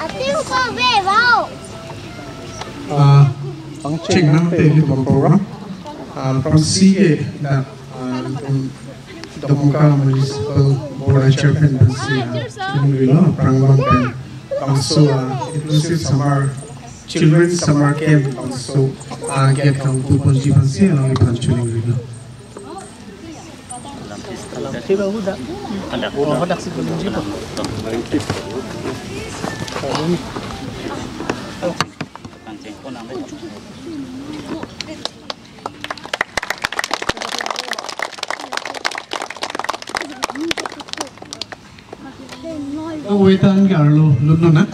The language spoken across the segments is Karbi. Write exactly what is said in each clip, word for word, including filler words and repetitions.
Atiu ko be bau. Ah, chengnang te ilitum program. Ah, aphrangsi ke dak, ah, Dongkamukam Municipal Board Chairman pensi, ah, chiningri lo, aphrang abang pen bangso, ah, inclusive summer, children summer camp bangso, ah, gate kangpu ponji pensi, alangli aphan chiningri lo. Ada. Oh, ada si belum juga. Wetan garlo, lun lo na.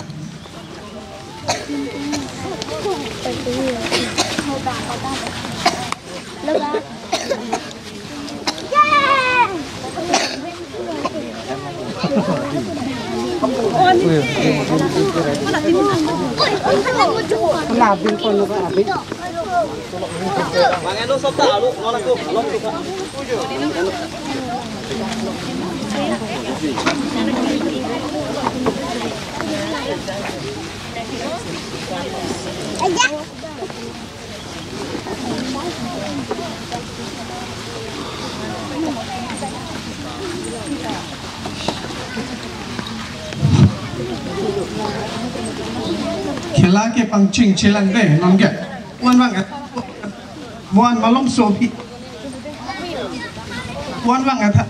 Khela ke pangcheng chelang de, non ke. Wan bang, wan malom so phi. Wan bang atha.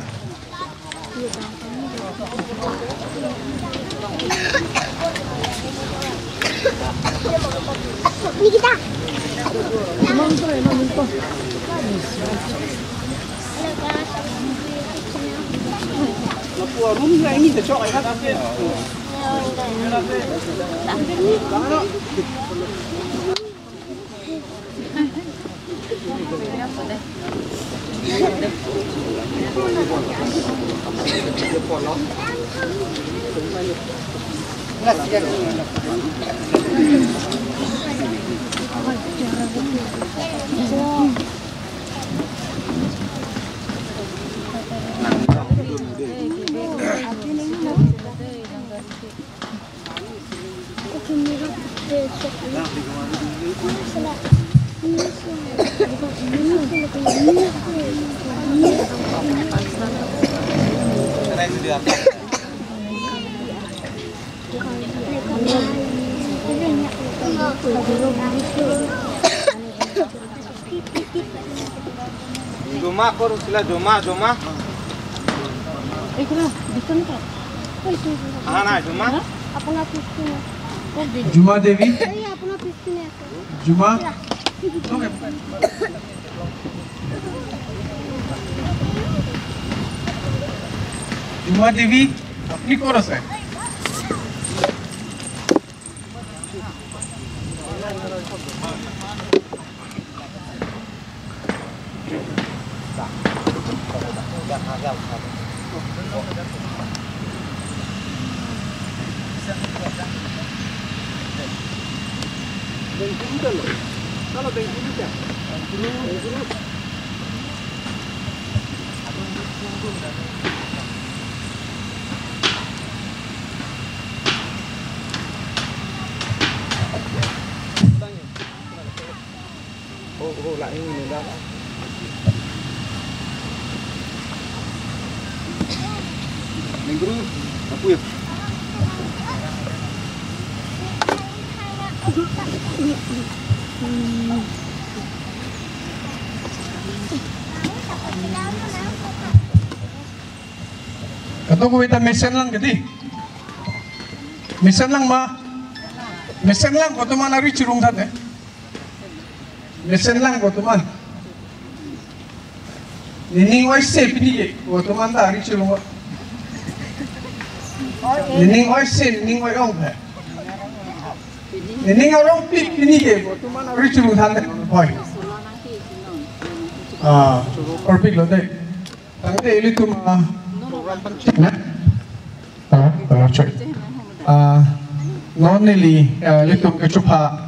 Joma koro sila, joma, joma. Ekra, biton ka? Aha, na, joma. Juma Devi. Juma. Juma Devi, apni koro se? Oh, oh, la ini dah. Minggu, apa ya? Kato ko beta mesen lang kedi. Mesen lang ma. Mesen lang ko tuman ari chirung than eh. Mesen lang ko tuman. Nening oi se pini ke ko tuman ta ari chirung. Nening oi se, nening oi ong eh. Nening arong pik pini ke ko tuman ari chirung than eh. Hoi. Ah, orpik lo de. Tangte ilitum, ah, na? Ah, ah, check. Ah, non neli, ah, ilitum kechupha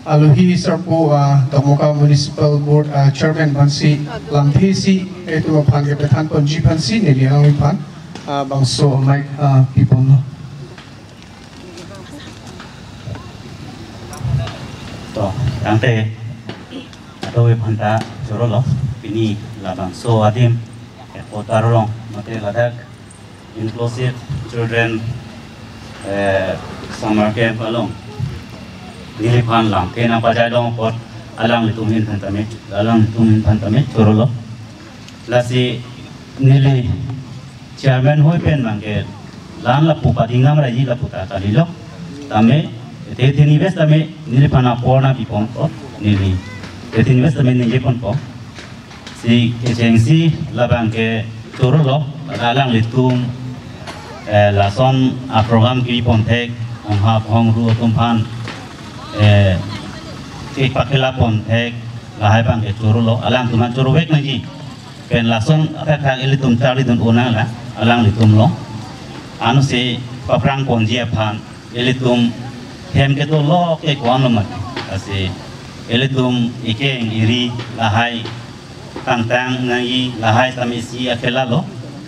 alohi sarpo, ah, Dongkamukam Municipal Board, ah, Chairman aphansi lamthe si ilitum aphan kepethan ponji aphansi neli alangliphan, ah, bangso mic, ah, pipon lo. Tangte, atovi aphanta chorolo, pini labangso adim, eh, Potarong, mate ladak, Inclusive Children, eh, Summer Camp along, neliphan lamthe nangpajai long apot, alanglitum ahin aphanta me, alanglitum ahin aphanta me chorolo. Lasi neli chairman hoi pen abangke la-an lapu padingnang raji lapu ta kalilo. Tame, te te ni bes tame neliphan apor nangpipon po neli. Te te ni bes tame ningje ponpo. Si kechengsi labangke chorolo, alanglitum, eh, lason aprogram kepipon thek, hong hap hong ru atum aphan, eh, kepakhela pon thek, lahai abangke chorolo, alangtum aphan chorovek nangji. Pen lason athak thak ilitum charlidun unang la, alanglitum lo. Ansi paphrang ponji aphan, ilitum hem kedo lo ke ko-an lo mat. Lasi ilitum ikeng iri lahai tangtang nangji, lahai tame isi akhela lo.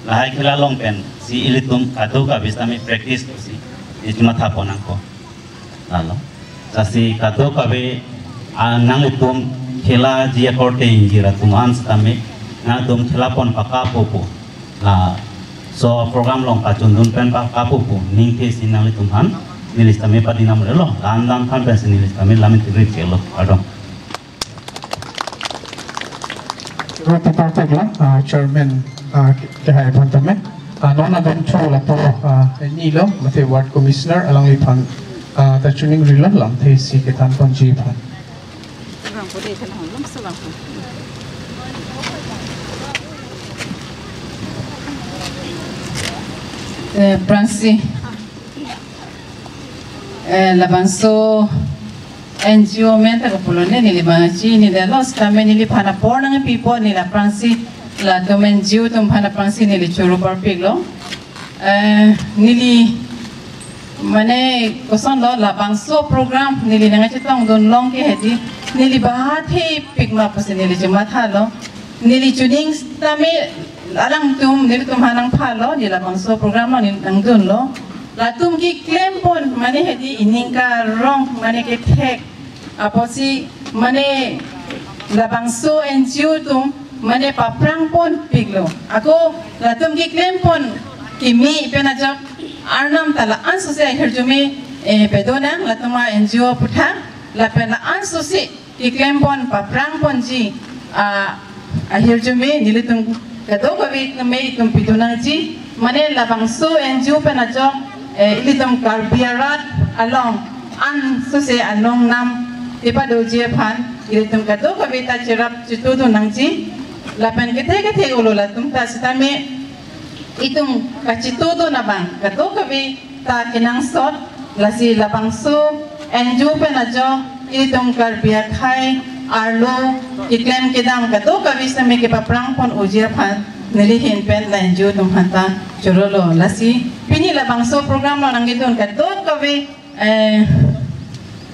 Lahai khela long pensi ilitum kadokave tame practice pusi isi matha pon nangkok. Lalo. Lasi kadokave, ah, nanglitum khelaji akorte ingjir atum an setame, nangtum khela pon pakapo po. Laso program along pachundun pen pakapo po. Ningthesi nanglitum aphan neli setame padingnang relo. Dan dan aphan pensi neli setame lam inti ripchelo. Kardom. Ro putar tagla, ah, chairman, ah, ke, kehai aphan tame. Ah, non adon cho lapu, ah, ni lo, mate ward commissioner alangliphan, ah, ta choningrilo lamthe isi kethan ponji aphan. Eh, aphrangsi, eh, labangso N G O amen ta kapulone neli abang chinine lo setame neliphan apor nangpipo, neli aphrangsi latum N G O atum aphan aphrangsi neli choro parpiklo. Eh, neli mane kosonlo labangso program neli nangchetongdun long ke hedi neli bahat hepik ma pusi neli chemathalo. Neli choning setame alangtum, nelitum aphan nangphalo, neli labangso program neli nangdunlo. Latum keklem pon mane hedi ining karong mane kethek apotsi mane labangso N G O atum mane paphrang ponpiklo. Ako latum keklem pon kimi pen ajok Arnam ta la-an sose ahirjume, eh, pedonang latum a-N G O aputhak lapen la-an sose keklem pon paphrang ponji, ah, ahirjume nelitum kadokave tame itum pidun nangji, mane labangso N G O pen ajok, eh, ilitum Karbi arat along an sose anong nam ipadoji aphan ilitum kadokave ta cherap chetudun nangji, lapen kethe kethe olo latum ta setame itum kachetudun abang kadokave ta kenangsot, lasi labangso N G O pen ajok itum Karbi akhei arlo keklem kedam kadokave setame kepaphrang pon unji aphan neli ahin pen la N G O atum aphan ta chorolo. Lasi pini labangso program along nangkedun kadokave, eh,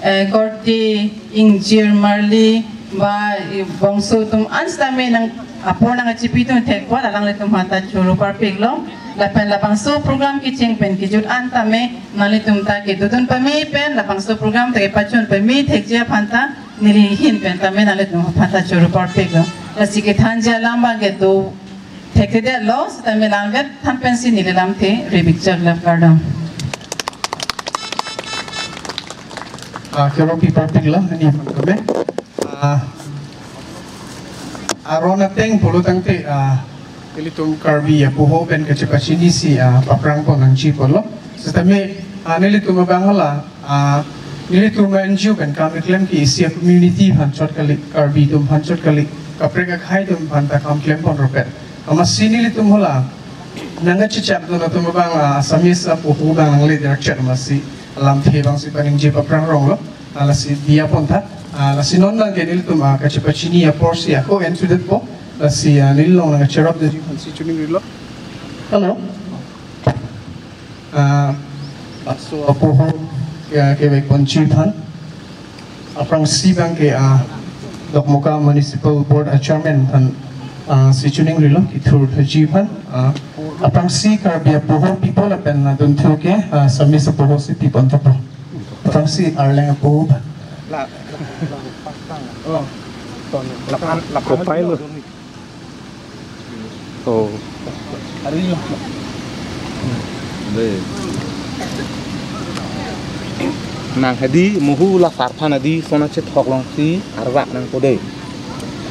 eh, korte ingjir marli ba, eh, bangso atum an setame nang apor nangchipidun thek apot alanglitum aphan ta choro parpiklo. Lapen labangso program kecheng pen kejut an tame nanglitum ta kedodun pame pen labangso program ta kepachun pame thekji aphan ta neli ahin pen tame nanglitum aphan ta choro parpiklo. Lasi kethanji alam abangke do thekthedetlo setame lamvet than pensi neli lamthe ribik chak lap kardom. Ah, kero pi parpiklo, neli aphan tame. Ah, aron ateng pulo tangte, ah, ilitum Karbi apoho pen kachepachinisi, ah, paphrang pon nangji pulo. Setame, ah, nelitum abang hala, ah, nelitum N G O pen kam keklem ke isi a-community aphan chot kali, Karbi atum aphan chot kali, kaprek akhei atum aphan ta kam klem pon ropet. Amatsi nelitum hala nangkachechakdun atum abang, ah, Assamese apoho abang nangle der chet amatsi lamthe abangsi paningje paphrang ronglo. Ah, lasi diya pon tha. Ah, lasi non abangke nelitum, ah, kachepachini aporsi ako en sudetpo. Lasi, ah, neli along nangkacherap detji aphansi choningrilo. Hello. Ah, laso apoho, ya, kevek ponji aphan. Aphrangsi abangke, ah, Dokmoka Municipal Board a-chairman aphan, ah, si choningrilo kethur thaji aphan. Ah, aphrangsi Karbi apoho people lapen adunthu ke, ah, Assamese apoho si pipon thapo. Aphrangsi Arleng apoho aphan. Laphan, laphan. Kopai lo. Oh. Dei. Nang hedi muhu la sarphan adi sona chethok longsi arvak nangpo dei.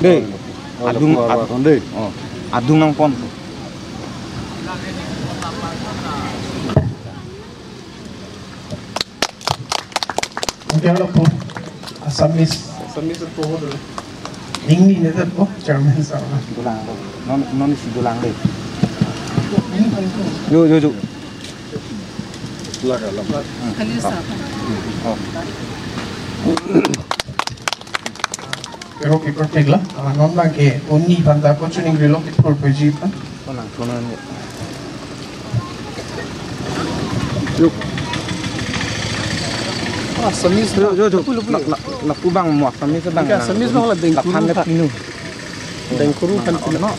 Dei. Oh, adung, arvak ad-, dei. Oh. Adung nangpon. Oke, halo po. Assamese. Assamese po dulu. Ingni ne po, Chairman sir. Dolang, non, non isi dolang dei. Yo, yo, yo. Kali sa. Oh. Kero paper peg la, ah, non bang ke uni banta ko chuning rilo kithur peji pan. Konang, konang. Yuk. Ah, Assamese. Yo, yo, yo. Lapu, lapu. La, la, lapu bang mo Assamese bang. Enke nang. Assamese bang la dengkuru laphan le kan. Pinu. Dengkuru kan pinu. No.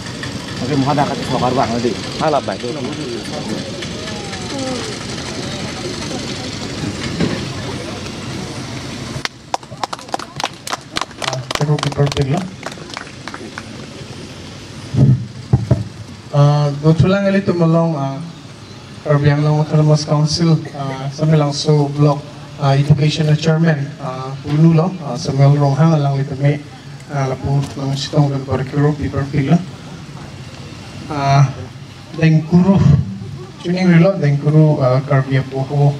Oke, mo hadak kat sokar bang di. Hala bang. Ah, kero paper peg la. Ah, dothulang ilitum along, ah, Karbi Anglong Autonomous Council, ah, Samelangso Block, ah, Education Chairman, ah, Punu lo, ah, Samuel Ronghang alanglitum me, ah, lapu nangchetongdun apor kero paper peg la. Ah, dengkuru, chuning rilo dengkuru, ah, Karbi apoho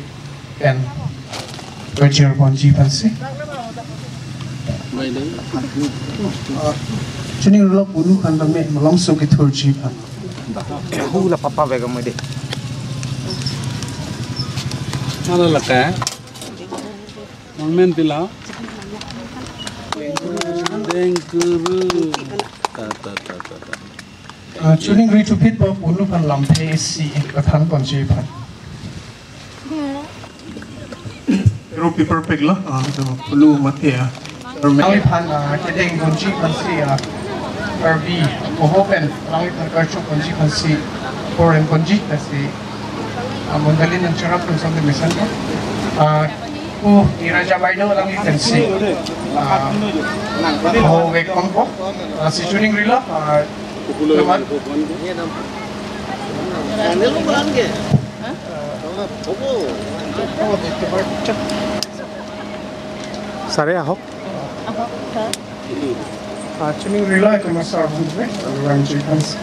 pen kachir ponji aphansi. Ah, chuning rilo Punu aphan tame malomso kithurji aphan. Hula papa vega mo dei. Hala lake. Nangmen pila. Dengkuru. Ta, ta, ta, ta, ta. Ah, chuning ri chupit po Punu aphan lamthe isi kathan ponji aphan. Kero paper peg la, ah, to Punu mate, ah. Alangliphan, ah, kedeng ponji aphansi, ah, Karbi apoho pen alangliphan karcho ponji aphansi, poren ponji aphansi, ah, mondoli nangcherap atum asonte mesen po. Ah, pu Niraja Baino alangli pensi, ah, ho vek ponpo, ah, si chuning rilo, ah, Laman. Sare ahok. Ahok, sir. Ah, chuning rilo itum asar bun, eh, Ranji Hans.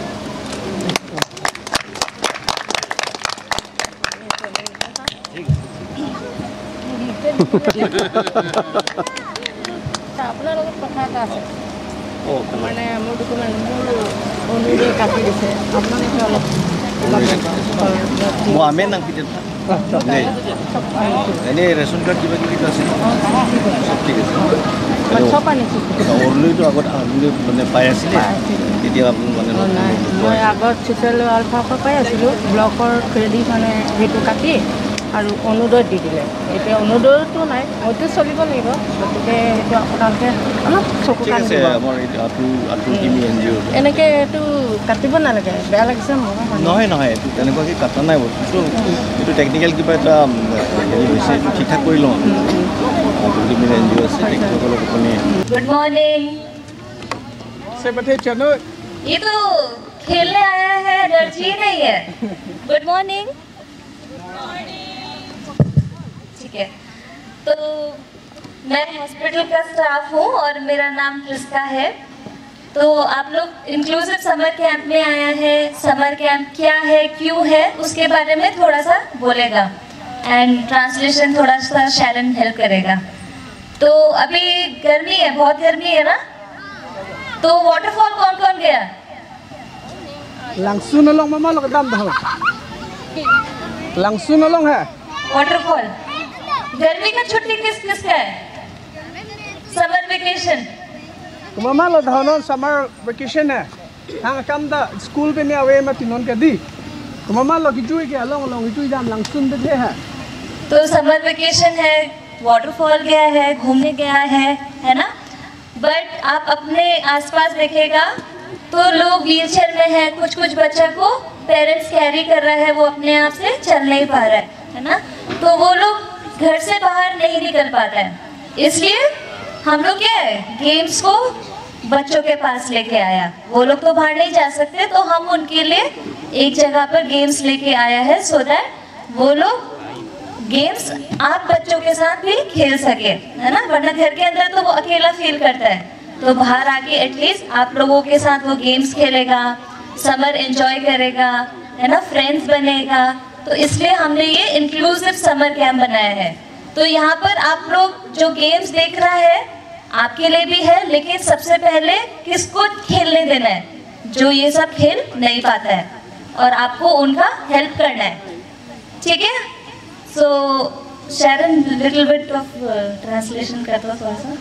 আচ্ছা, আপোনাৰ লগত কথা এটা আছে। অ, কোৱা। মানে, মোৰ ডকুমেণ্ট, মোৰ অনুদয় কাটি দিছে। আপোনালোকে অলপ, অলপ, মই আমি নাম পিটিম। নে? এনে ৰেচন কাৰ্ড কিবা কিবি আছে? অ, চব ঠিক আছে। মানে, চব আনিছো। অ, অৰুণোদয়টো আগত আ-, মানে, পাই আছিলে? পাই আছিলে। তেতিয়া আপুনি মানে অ, নাই। মই আগত ছ'চিয়েল ৱেলফেয়াৰৰ পৰা পাই আছিলোঁ। ব্লকৰ থ্ৰুৱেদি মানে সেইটো কাটি আৰু অৰুণোদয় দি দিলে। এতিয়া অৰুণোদয়টো নাই, মইতো চলিব লাগিব। গতিকে সেইটো আপোনালোকে অলপ চকু ঠিক কাণ আছে, দিব। আমাৰ এইটো আঁঠু, আঁঠু উম। কিনি এন জি অ'। এনেকে এইটো কাটিব নালাগে, বেয়া লাগিছে মোৰ মানে। নহয়, নহয়, এইটো তেনেকুৱাকে কটা নাই বস্তুটো। এইটো টেকনিকেল কিবা এটা, উম, হেৰি হৈছে, এইটো ঠিক ঠাক কৰি লওঁ। উম, উম। আঁঠু কিনি এন জি অ' আছে, তেখেতসকলক আপুনি Good morning। से बैठे चलो। ये तो खेलने आया है, एनर्जी नहीं है। Good morning. ठीक है, तो मैं हॉस्पिटल का स्टाफ हूँ और मेरा नाम ट्रिस्का है। तो आप लोग इंक्लूसिव समर कैंप में आया है, समर कैंप क्या है, क्यों है, उसके बारे में थोड़ा सा बोलेगा एंड ट्रांसलेशन थोड़ा सा शैरन हेल्प करेगा। तो अभी गर्मी है, बहुत गर्मी है ना, तो वाटरफॉल कौन कौन गया? Langsun along mama lo kedam dah. Langsun along hai. Waterfall. गर्मी का छुट्टी किस किस का है? Summer vacation. Mama lo dah non summer vacation hai. Hang kam da school pen ave mati non kedi. Mama lo kijui ke along along kijui dam Langsun bethe hai. तो summer vacation है, वाटरफॉल गया है, घूमने गया है, है ना? बट आप अपने आसपास देखिएगा तो लोग व्हीलचेयर में हैं, कुछ कुछ बच्चा को पेरेंट्स कैरी कर रहा है, वो अपने आप से चल नहीं पा रहा है, है ना? तो वो लोग घर से बाहर नहीं निकल पाता है, इसलिए हम लोग क्या है, गेम्स को बच्चों के पास लेके आया। वो लोग तो बाहर नहीं जा सकते, तो हम उनके लिए एक जगह पर गेम्स लेके आया है, सो दैट वो लोग गेम्स आप बच्चों के साथ भी खेल सके, है ना। वरना घर के अंदर तो वो अकेला फील करता है, तो बाहर आके एटलीस्ट आप लोगों के साथ वो गेम्स खेलेगा, समर एंजॉय करेगा, है ना, फ्रेंड्स बनेगा। तो इसलिए हमने ये इंक्लूसिव समर कैंप बनाया है। तो यहाँ पर आप लोग जो गेम्स देख रहा है, आपके लिए भी है, लेकिन सबसे पहले किसको खेलने देना है, जो ये सब खेल नहीं पाता है, और आपको उनका हेल्प करना है, ठीक है? So Sharon, little bit of translation कर दो थोड़ा सा।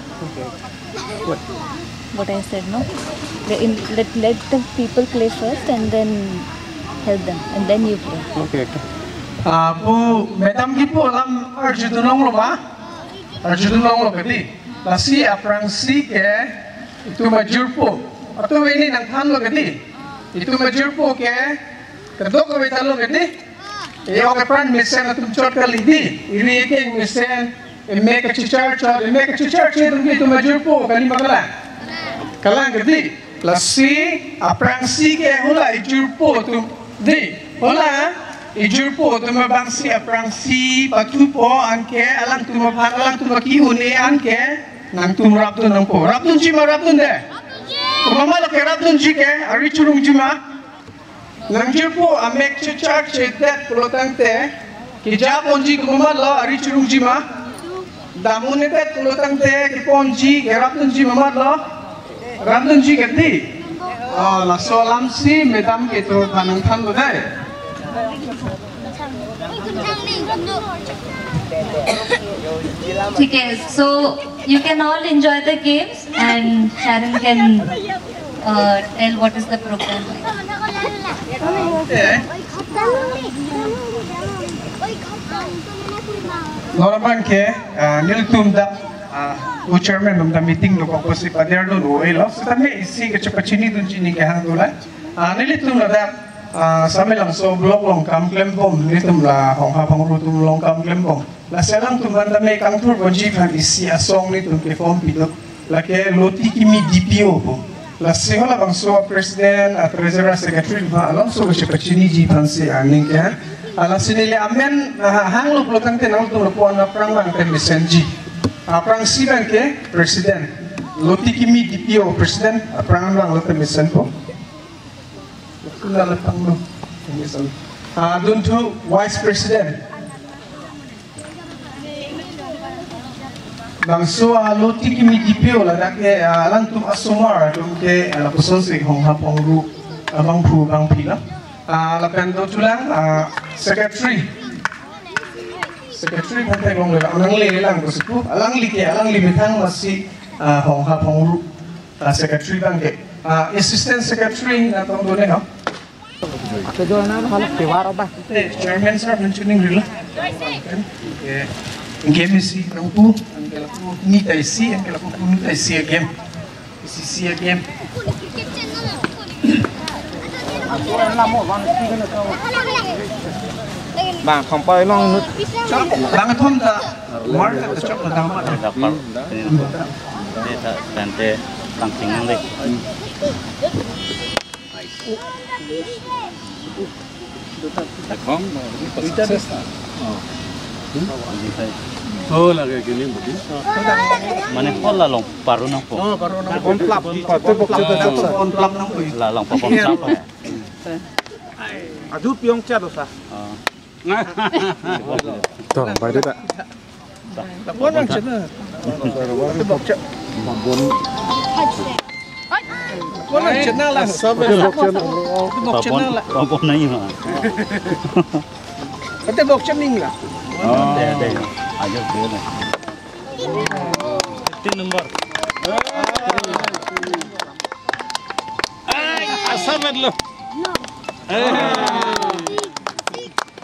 What I said, no? Let, let the people play first and then help them, and then you play. Okay, okay. Ah, pu madam kipu alam arjudun longlo ma? Arjudun longlo kedi. Lasi aphrangsi ke itum ajirpo. Atum ini nangthanlo kedi. Itum ajirpo ke kedok kave talo kedi. Ejok apran mesen atum chot kali di. Iri ke mesen, emek kachichar chot, emek kachichar chot atum ke itum ajirpo kali ma kalang? Kalang kedi. Lasi aphrangsi ke hula ijirpo atum di. Hula ijirpo atum abangsi aphrangsi patupo anke alangtum aphan alangtum aki-un-e anke nangtum rapdun nangpo. Rapdunji ma rapdunde? Komatlo kerapdunji ke, ari churungji ma? Nangjirpo amek chichar chedet pulotangte, kejaponji komatlo, ari churungji ma? Dam un-edet pulotangte keponji, kerapdunji mamatlo? Rapdunji kedi. Oh, laso alamsi madam ketu aphan nangthanlo dei. ठीक है, so you can all enjoy the games and Sharon can uh, tell what is the program like. Nor abang ke, ah, nelitum dak, ah, o chairman atum ta meeting dokok pusi pader dun o elo. Setame isi kachepachini dunji ning kehang dulai. Ah, nelitum ladak, ah, Samelangso block along kam klembom, nelitum la Hongha Phongru atum along kam klembom. Lasi alangtum aphan tame kangthurponji aphan isi asong nelitum ke form pidun. Lake Loti Kimi D P O pu. Lasi halabangso president, ah, treasurer, secretary aphan alangso kachepachiniji aphansi aning ke. Ah, lasi neli amen, ah, hanglo pulotangte nangtum lapu-an aphrang abang ke mesenji. Aphrangsi abang ke president. Loti Kimi D P O president aphrang abang lote mesenpo. Sunda lepang no. Mesen. Ah, dunthu vice president. Bangso, ah, Loti Kimi D P O ladak ke, ah, alangtum asomar atum ke, ah, lapuson si Hongha Phongru, ah, bangphu bangphi lo. Ah, lapen dothulang, ah, secretary. Secretary aphan theklongle, alangli lang ko supu, alangli ke, alangli methang masi, ah, Hongha Phongru, ah, secretary abang ke. Ah, assistant secretary natong done ho. Kedo na hala kewar ba. Eh, chairman sir mentioning rila. Game isi nangpu, angke lapu ni taisi, angke lapu ni taisi game. Isi isi game. Bang, kompai long nut. Bang thom ta, mar ta chok na dama. Dapat. Ini ta tante tangting nang deh. Success na. Oh, lagi gini betul. Mane hall la long paru nangpo. Oh, paru nangpo. Pon plap. Patu bok chata chata. Pon plap nangpo. La long pa pon plap. Adu piong cha dosa. Tor bai dita. Pon ang chana. Pon ang chana la. Pon ang chana. Pon ang chana la. Pon ang chana la. Pati bok chaning la. Oh, deh, deh. Aja deh. Tin number. Ay, asa medlo.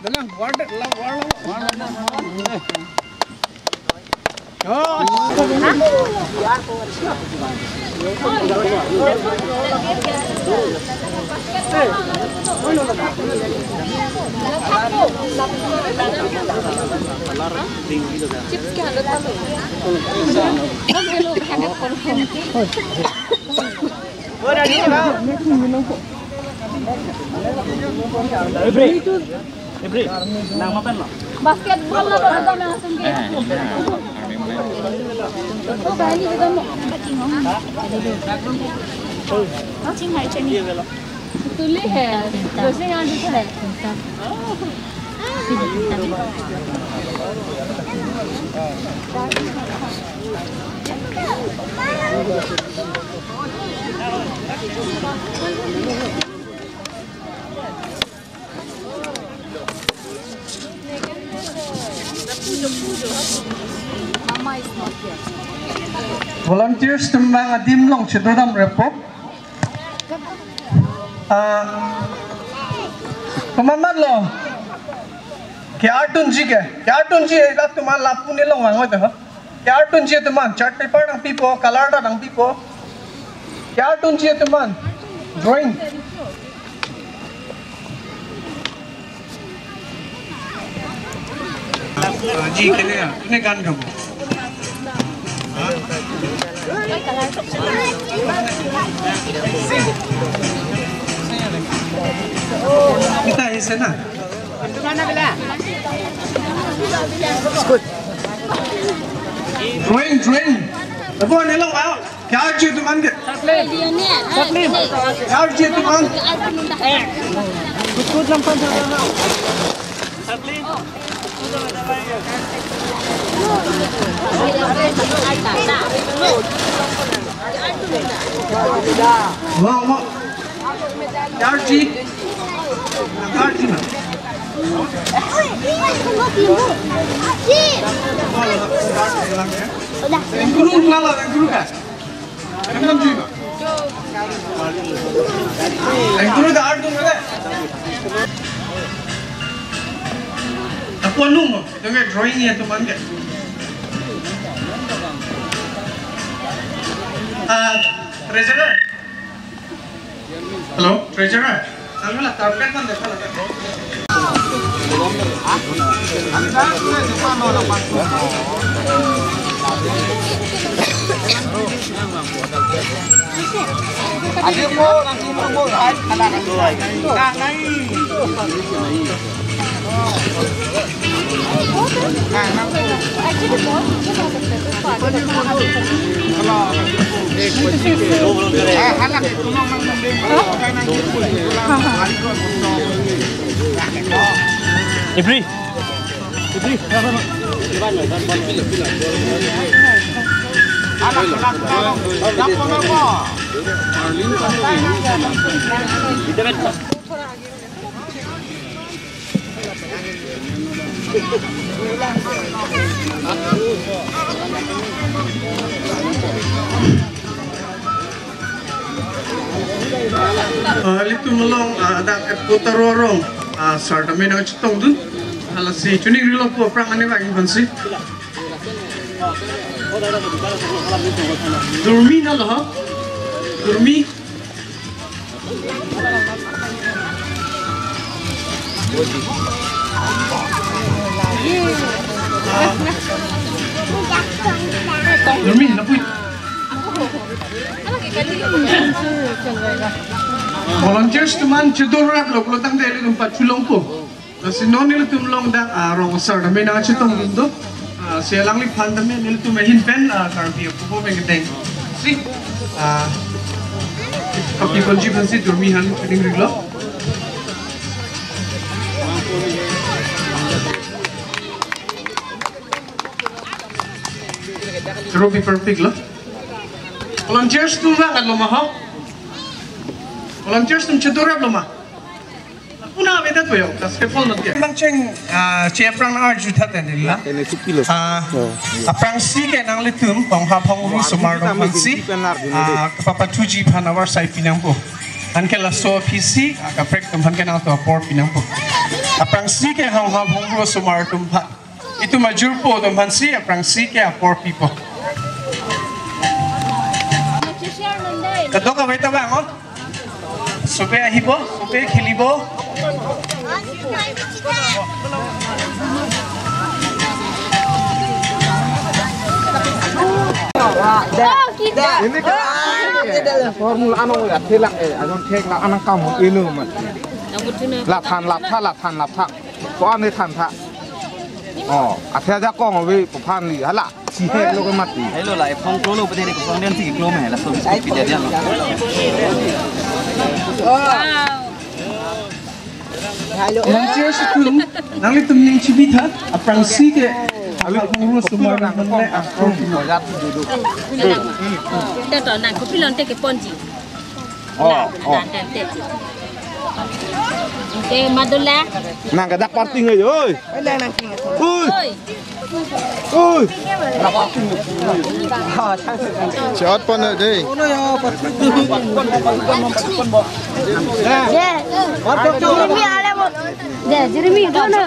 Dalang, war, war, war. Basketball na pada na sungke. Oh, bali juga mo. Ching hai chini. Tuli hai. Dosi yang di hai. Volunteers atum bang adim along chedodam repo. Ah, pemamat lo. Ke-art dunji ke, ke-art dunji, latum an lapu nelong vang hote ha. Ke-art dunji atum an chart paper nangpipo, color ta nangpipo. Ke-art dunji atum an drawing. Ji kene ya, kene gan kamu. Kita isi na. Drawing, drawing. Apo nelong out. Ke-artji atum an ke? Ke-artji atum an. Wow, wow. Ke-artji. Ke-artji na. Guru na la, guru ka. Emnam ji ma. Guru da art dung na. Apo nung mo, dengan drawing ya teman ke. Ah, treasurer. Hello, treasurer. Kami la carpet kan dekha la. Adi mo, langsung mo, hai, ala. Nah, naik. Ibri. Ibri. Ah, ilitum along, ah, dak Epkot Taro arong, ah, sar tame nangchetongdun. Halasi choningri lo pu aphrang ane bang aphansi. Durmi na lo ha? Durmi. Durmi, lapu-i. Volunteers atum an chedorap lo, pulo tangte ilitum pachelongpo. Lasi non nelitum along dak, ah, rong asar tame nangchetongdun do. Ah, si alangliphan tame nelitum ahin pen, ah, Karbi apupo pen kedeng. Si, ah, kapi konji aphansi Durmi aphan choningri lo. Choro paper pik lo. Volunteers atum vang lo ma ho? Volunteers atum chedorap lo ma? Una avedet po yo, basketball nat ke. Bang cheng, ah, che aphrang nang-arju tha tenila. Ene chukilo. Ah, aphrangsi ke nanglitum Hongha Hongru osomar atum aphansi, ah, kapapathuji aphan avarsai pi nangpo. Anke laso aphisi, ah, kaprek atum aphan ke nangtum apor pi nangpo. Aphrangsi ke Hongha Hongru osomar atum aphan. Itum ajirpo atum aphansi aphrangsi ke apor pipo. Kadokave ta vang, oh. Sobe ahibo, sobe khelibo. Ini kan formula anu ya, thelak eh, ajon theklak anang kamu inu man. La than la tha, la than la tha. Ko ani than tha. Oh, athe ajakong ave, ko phan li hala. Si hek lo ke mati. Hello la, iphone klo lo, pede iphone den si klo me, laso biscuit pide dia lo. Wow. Nang cheers tu, nanglitum ning chibitha, aphrangsi ke, alu buru semua nang ne akrong. Dah tu, nang kopi lonte ke ponji. Oh, oh. Oke, Madula. Nang kadak party ngai, oi. Oi. Oi. Oi. Chot pon dei. Jeremy ale mo. Jeremy, dono.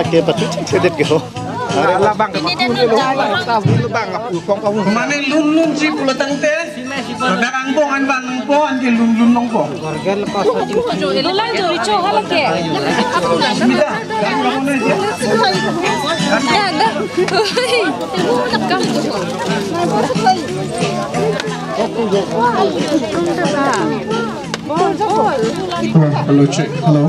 Oke, patut sedet gitu. Labang ke patut lo, labang ke patut lo, bang, aku kong kong. Mane lun lun si pulo tangte. Ladak angbong an bang angbong an ke lun lun angbong. Dolang jori cho hala ke. Smita, kamu kamu nih. Ya, dah. Oi. Kamu. Hello, hello, check. Hello.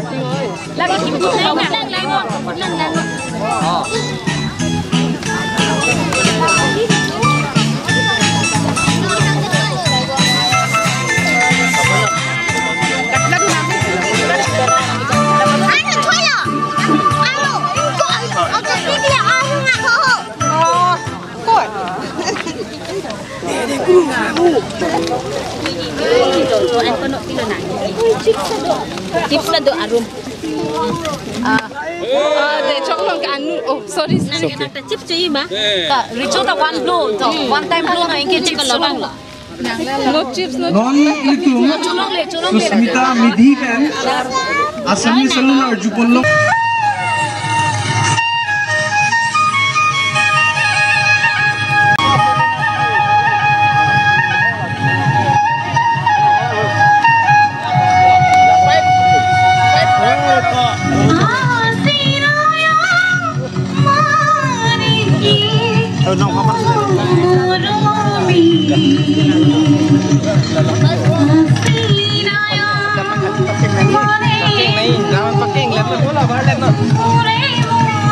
Chips la do arum. Ah, ah, de chok long ke anu. Oh, sorry. Nang okay. Nang ta chips cho-i ma? Ta Richo ta one blow, to one time blow na inke chips lo bang. No chips, no. Non itum. Cholong le, cholong le. Susmita Midhi pen Assamese alun arjupon lo.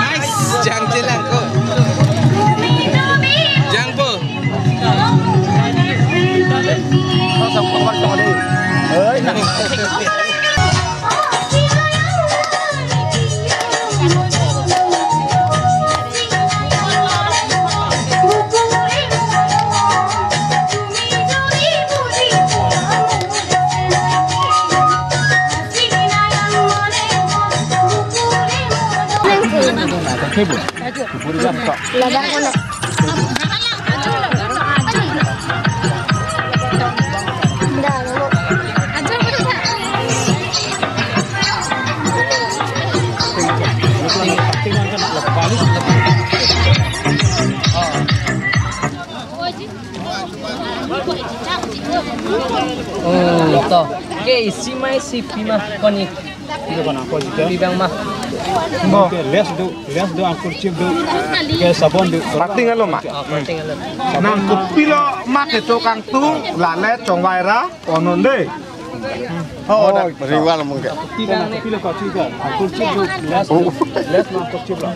Nice, jang chelang ko. Jang po. Oh, to. Ke isi mai si pima koni. Bibang ma. Bo. Ke les do, les do, angkur chip do. Ke sabon do. Pating alo ma. Ah, pating alo. Nang kopilo ma ketok kangtung, lale chongvai ra, onon de. Oh, oh, dak. Ringwal mungke. Bibang ne. Kopilo kachika, angkur chip do. Les, oh, les ma angkur chip lo.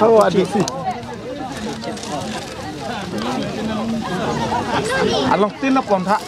Oh, aduh si. Along tin lo kontha.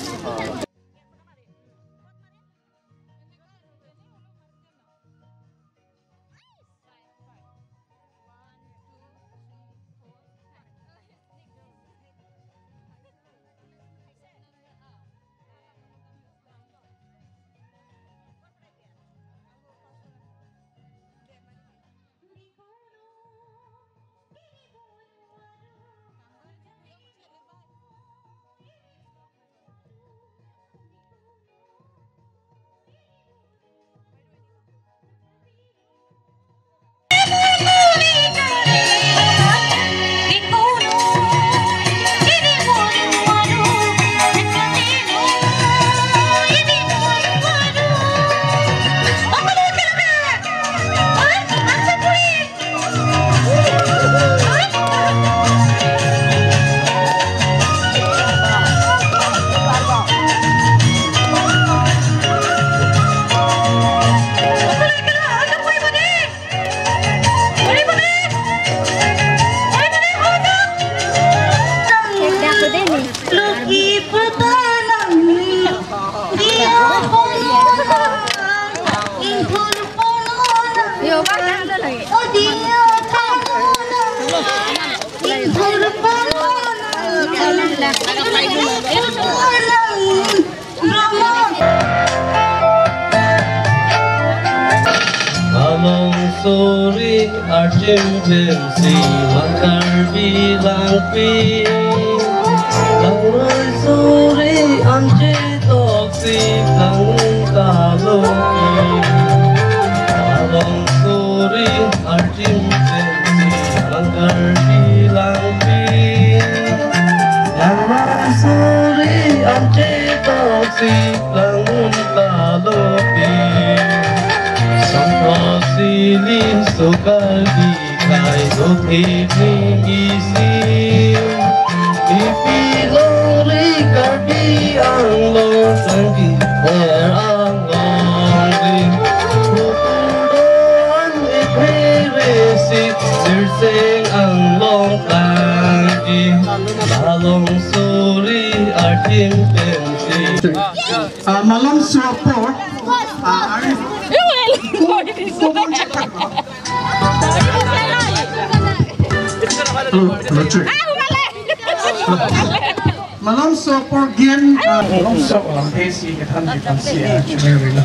Along suri arjim pensi Karbi Langpi. Along suri anje toksi lang kaloki. Along suri arjim pensi Karbi Langpi. Along suri anje toksi lang kaloki. Songkro sili sokar di kai do thip ni isi. Ipi longri Karbi Anglong tangki er anglong ri. Hukuran iphere si sirseng anglong tangki. Along suri arjim pensi. Ah, malomso apor, ah, ari, ko, ko, ko, oh, hello, check. Malomso apor game, ah, malomso, ah, A C kethan kethan si, ah, chumeri lo.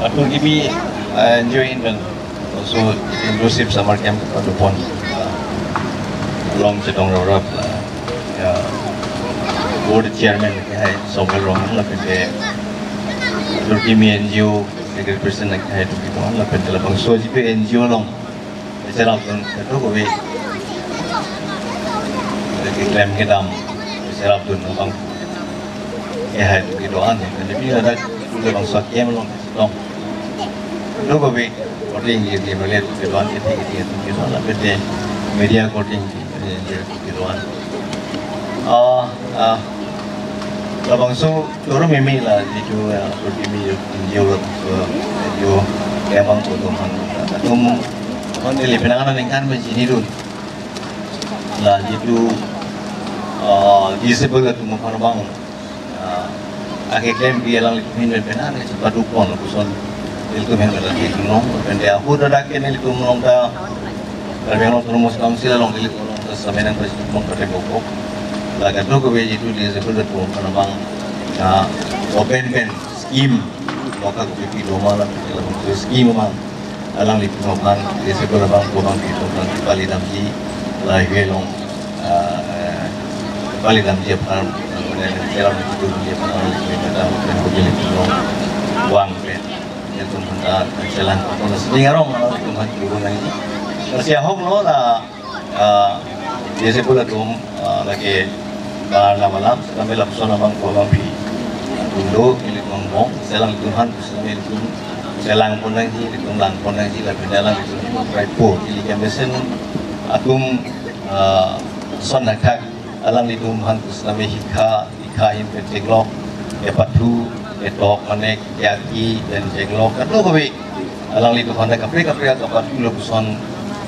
Atur kimi, uh, enjoy in also inclusive summer camp kepadopon, uh, along chetong rorap, uh, ya, board chairman ke hai Samuel Ronghang lapen ke atur kimi N G O secretary president ke hai Tuki Ronghang lapen ke labangso ajipi N G O along Serap dun, kadokave keklem kedam serap dun abang. Eh, hai, kedo-an, jadi pi ladak itu bangso kem along, along. Kadokave courting, ya, ya, melihat kedo-an, kita, kita, kita, kita, kita, media courting, ya, ya, kedo-an. Ah, ah, labangso choro meme la jitu, ah, atur kimi yo, yo, yo, yo, kemang ko tuhan. Atum, kon neli penang aningkan menjini dun. La jitu, ah, disable atum aphan abang. Ah, akeklem pi alanglitum ahin pen ane chepadopon lapuson ilitum ahin pen lagi nong, pen dia ahut ada ke nelitum nong ta Karbi Anglong Autonomous Council along ilitum nong ta samenang ta chepon kate bokok. La kadokave jitu disable atum aphan abang, ah, open pen scheme, moka kopi pi doma la, scheme abang alanglitum aphan, disable abang ko abang pi aphan pali damji, lahei along, ah, pali damji aphan, mane, chelang damji aphan, alanglitum aphan, alanglitum aphan, wang pen, ilitum aphan, ah, chelang, kono sini arong, alanglitum aphan, guru nangji. Terus ya, ahok lo, la, ah, disable atum, ah, lake, Karna malam, kami lapuson abang ko abang pi. Tundo, ili tumbong, selang Tuhan, kusami ilitum, selang pon nangji, ilitum lang pon nangji, lapen alanglitum, raipo, ili kemesen, atum, ah, son nakak, alanglitum han kusami hikha, hikha ahin pen chenglok, kepathu, ketok, mane, keaki, pen chenglok, kadokave, alanglitum aphan ta kaprek kaprek kapathu lapuson,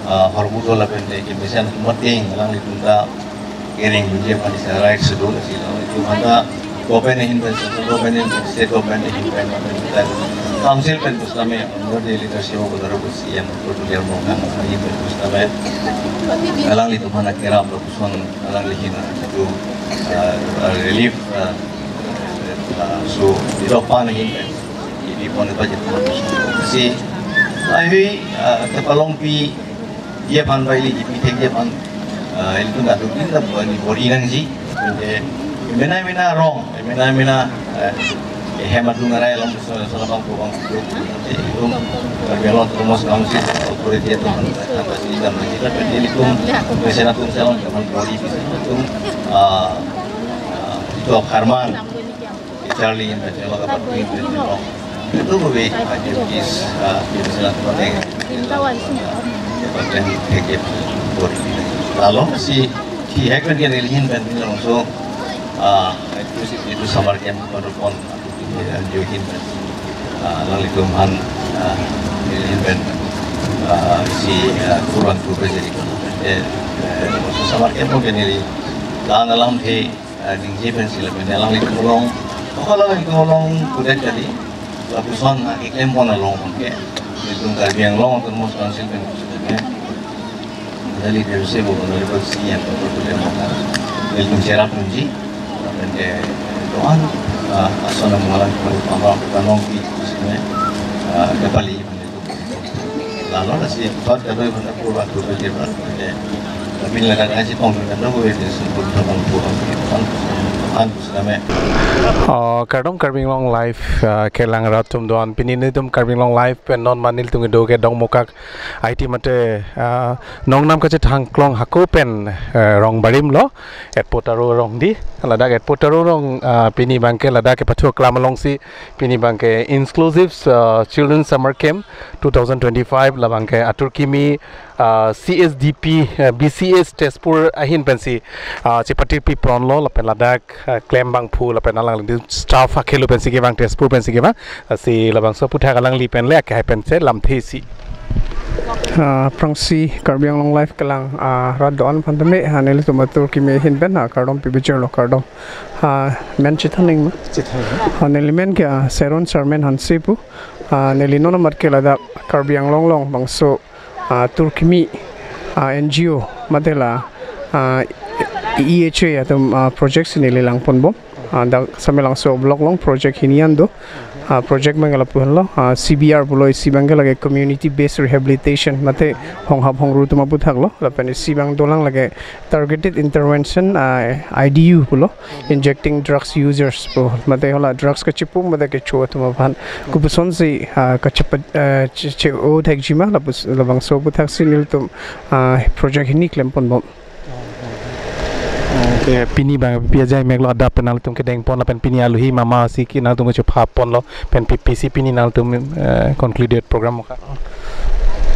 ah, hormu do lapen te kemesen mating alanglitum ta kering dunji aphan isi right si do, lasi alanglitum aphan ta government ahin pen, central government ahin pen, state government ahin pen, council pen pusitame under the leadership of Honorable C M Prafulla Teronpi ahin pen pusitame alanglitum aphan ta kerap lapuson alangli ahin ta, ah, ah, relief, ah, ah, so, ito pan ahin pen ipi pon budget pon. Si, ai hui, ah, kepalongpi dia aphan bai ili ipi thek dia aphan, ah, ilitum kadokave ta bor-i nangji. Jadi, mena mena rong, mena mena, eh, hem adung arai along so, so abang ko abang ko. Jadi, ilitum, ah, Karbi Anglong Autonomous Council authority atum aphan, aphan pasi jam lagi. Jadi, ilitum, mesen atum selong aphan bor-i bisa ilitum, ah, ah, ito karman. Charli in pachelo kapatui in pachelo. Itu ko be activities, ah, di sana tempat yang, tempat yang kaget bor-i. Lalo si, si hek pen ke neli ahin pen langsung, ah, itu si, itu summer camp pada pon, ah, N G O ahin pen. Ah, alanglitum aphan, ah, neli ahin pen, ah, si, ah, kurang tu jadi. Eh, eh, summer camp mungkin neli, dan alamthe, ah, ningje pensi lapen alanglitum along, oh, alanglitum along kudet kali, lapuson, ah, keklem pon along ke, ilitum Karbi Anglong Autonomous Council pen kusudah ke, dari dari saya bukan dari posisi yang betul-betul yang mana, ilitum cherap nunji, lapen ke doan, ah, asona mengalang kepada pamang, pamang di sini, ah, kepali. Lalo nasi thot kadoi pun aku waktu kerja berat. Tapi ladak aja pon kadoi itu sempurna pun kurang. Kan, kan, selama. Oh, kardom Karbi Anglong Live, ah, kelang rat atum doan, pini nelitum Karbi Anglong Live pen non ma nelitum kedo ke Dongmukak I T mate, ah, nongnam kachethang klong hako pen, eh, rong barim lo, Etpo Taro rong di, ladak Etpo Taro rong, ah, pini abangke ladak kepathu aklam alongsi, pini abangke Inclusive, ah, Children Summer Camp two thousand twenty-five labangke atur kimi, ah, C S D P, ah, B C S Tezpur ahin pensi, ah, chepatiri pi pon lo lapen ladak, ah, klem abangphu lapen alangli staff akhelo pensi kevang, Tezpur pensi kevang, ah, si labangso aphuthak alangli pen le akehai pensi lamthe si. Ah, aphrangsi Karbi Anglong Live kelang, ah, rat doan aphan tame, ah, nelitum atur kimi ahin pen, ah, kardom pibijir lo, kardom. Ah, men chethan nang ma? Chethan nang. Ah, neli men ke, ah, Seron Sarmen Hanse pu. Ah, neli non amat ke ladak Karbi Anglong along bangso, ah, tur kimi, ah, N G O mate la, ah, E H A atum, ah, project si neli lang pon bom. Ah, dak Samelangso block along project hini an do. Ah, project abang lapu henlo, ah, C B R pulo, isi abangke lake community based rehabilitation, mate honghap hongru atum aphuthak lo, lapen isi abang dolang lake targeted intervention, ah, I D U pulo, injecting drugs users pu, mate hala drugs kachipu mate kecho atum aphan. Kopuson si, ah, kachipa, ah, che, che-o thekji ma, lapus, labangso aphuthak si nelitum, ah, project hini klem pon bom. Okay, pini abang pi ajai mek lo adap pen nangtum kedeng pon lapen pini aluhi mama si ke nangtum kechupha pon lo pen pi, pi si pini nangtum, eh, concluded program mo ka?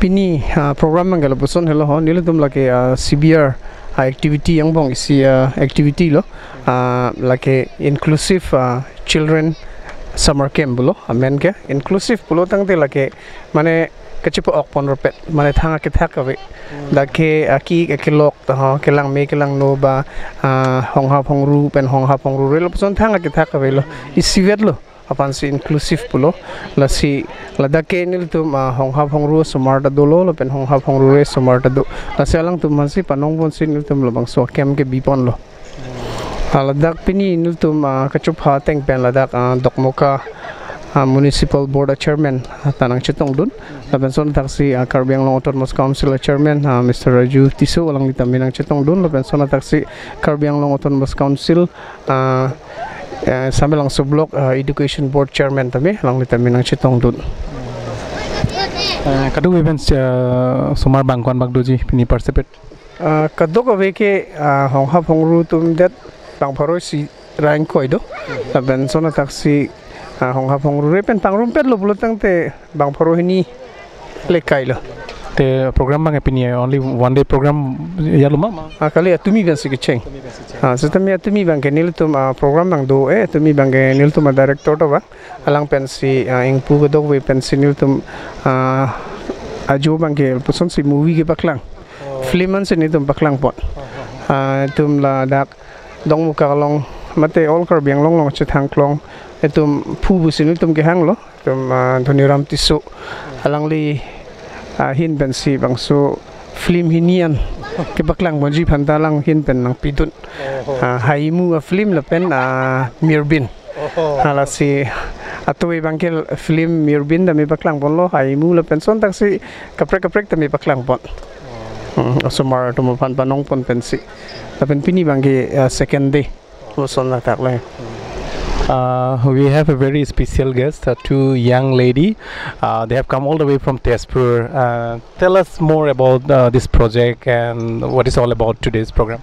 Pini, ah, program abangke lapuson helo ho, nelitum lake, ah, C B R, ah, activity angbong isi, ah, activity lo, ah, lake inclusive, ah, children summer camp pulo, amen ke inclusive pulo tangte lake mane kachipa-ok pon ropet, mane thang akethak ave. Hmm. Dak ke aki, aki lok ta ho, kelang me kelang no ba, ah, honghap hongru pen honghap hongru re lapuson thang akethak avelo. Isivet lo, aphan si inclusive pulo. Lasi ladak ke nelitum, ah, honghap hongru osomar ta dolo, lapen honghap hongru re osomar ta do. Lasi alangtum aphan si panong pon si nelitum labangso camp kebi pon lo. Ah, ladak pini nelitum, ah, kachupha ateng pen ladak, ah, Dokmoka, ah, Municipal Board a-chairman, ah, ta nangchetongdun. Lapen son thaksi, ah, Karbi Anglong Autonomous Council a-chairman, ah, Mister Raju Tisso alangli tame nangchetongdun. Lapen son thaksi Karbi Anglong Autonomous Council, ah, eh, Samelangso Block, ah, Education Board chairman tame alangli tame nangchetongdun. Eh, kadokave pen, eh, osomar bang ko-an bak doji pini participate? Ah, kadokave ke, ah, honghap hongru atum det, bang pharo isi ra ingkoi do. Lapen son athaksi, ah, honghap hongrure pen pangrumpetlo pulo tangte bang pharo hini le kailo. Te program abang pini only one day program ya lo ma ma? Ah, kali atumi abangsi kecheng. Ah, setame atumi abangke nelitum, ah, program abang do, eh, atumi abangke nelitum a-director do abang. Alang pensi, ah, ingpu kedokave pensi nelitum, ah, ajo abangke lasonsi movie kepaklang. Film ansi nelitum paklangpon. Ah, itum ladak Dongmukak along mate all Karbi Anglong along chethang klong itum phu pusi nelitum kehanglo. Itum, ah, Dhoniram Tisso alangli, ah, ahin pensi bangso film hini an kepaklang ponji aphanta alang ahin pen nangpidun. Ah, Haimu a-film lapen, ah, Mirbin. Halasi atui abangke film Mirbin tame paklangponlo, Haimu lapen son athaksi kaprek kaprek tame paklangpon. Hmm, osomar atum aphan panongpon pensi. Lapen pini abangke, ah, second day. Lason athak le. Uh, we have a very special guest, uh, two young lady. Uh, they have come all the way from Tezpur. Uh, tell us more about, uh, this project and what is all about today's program.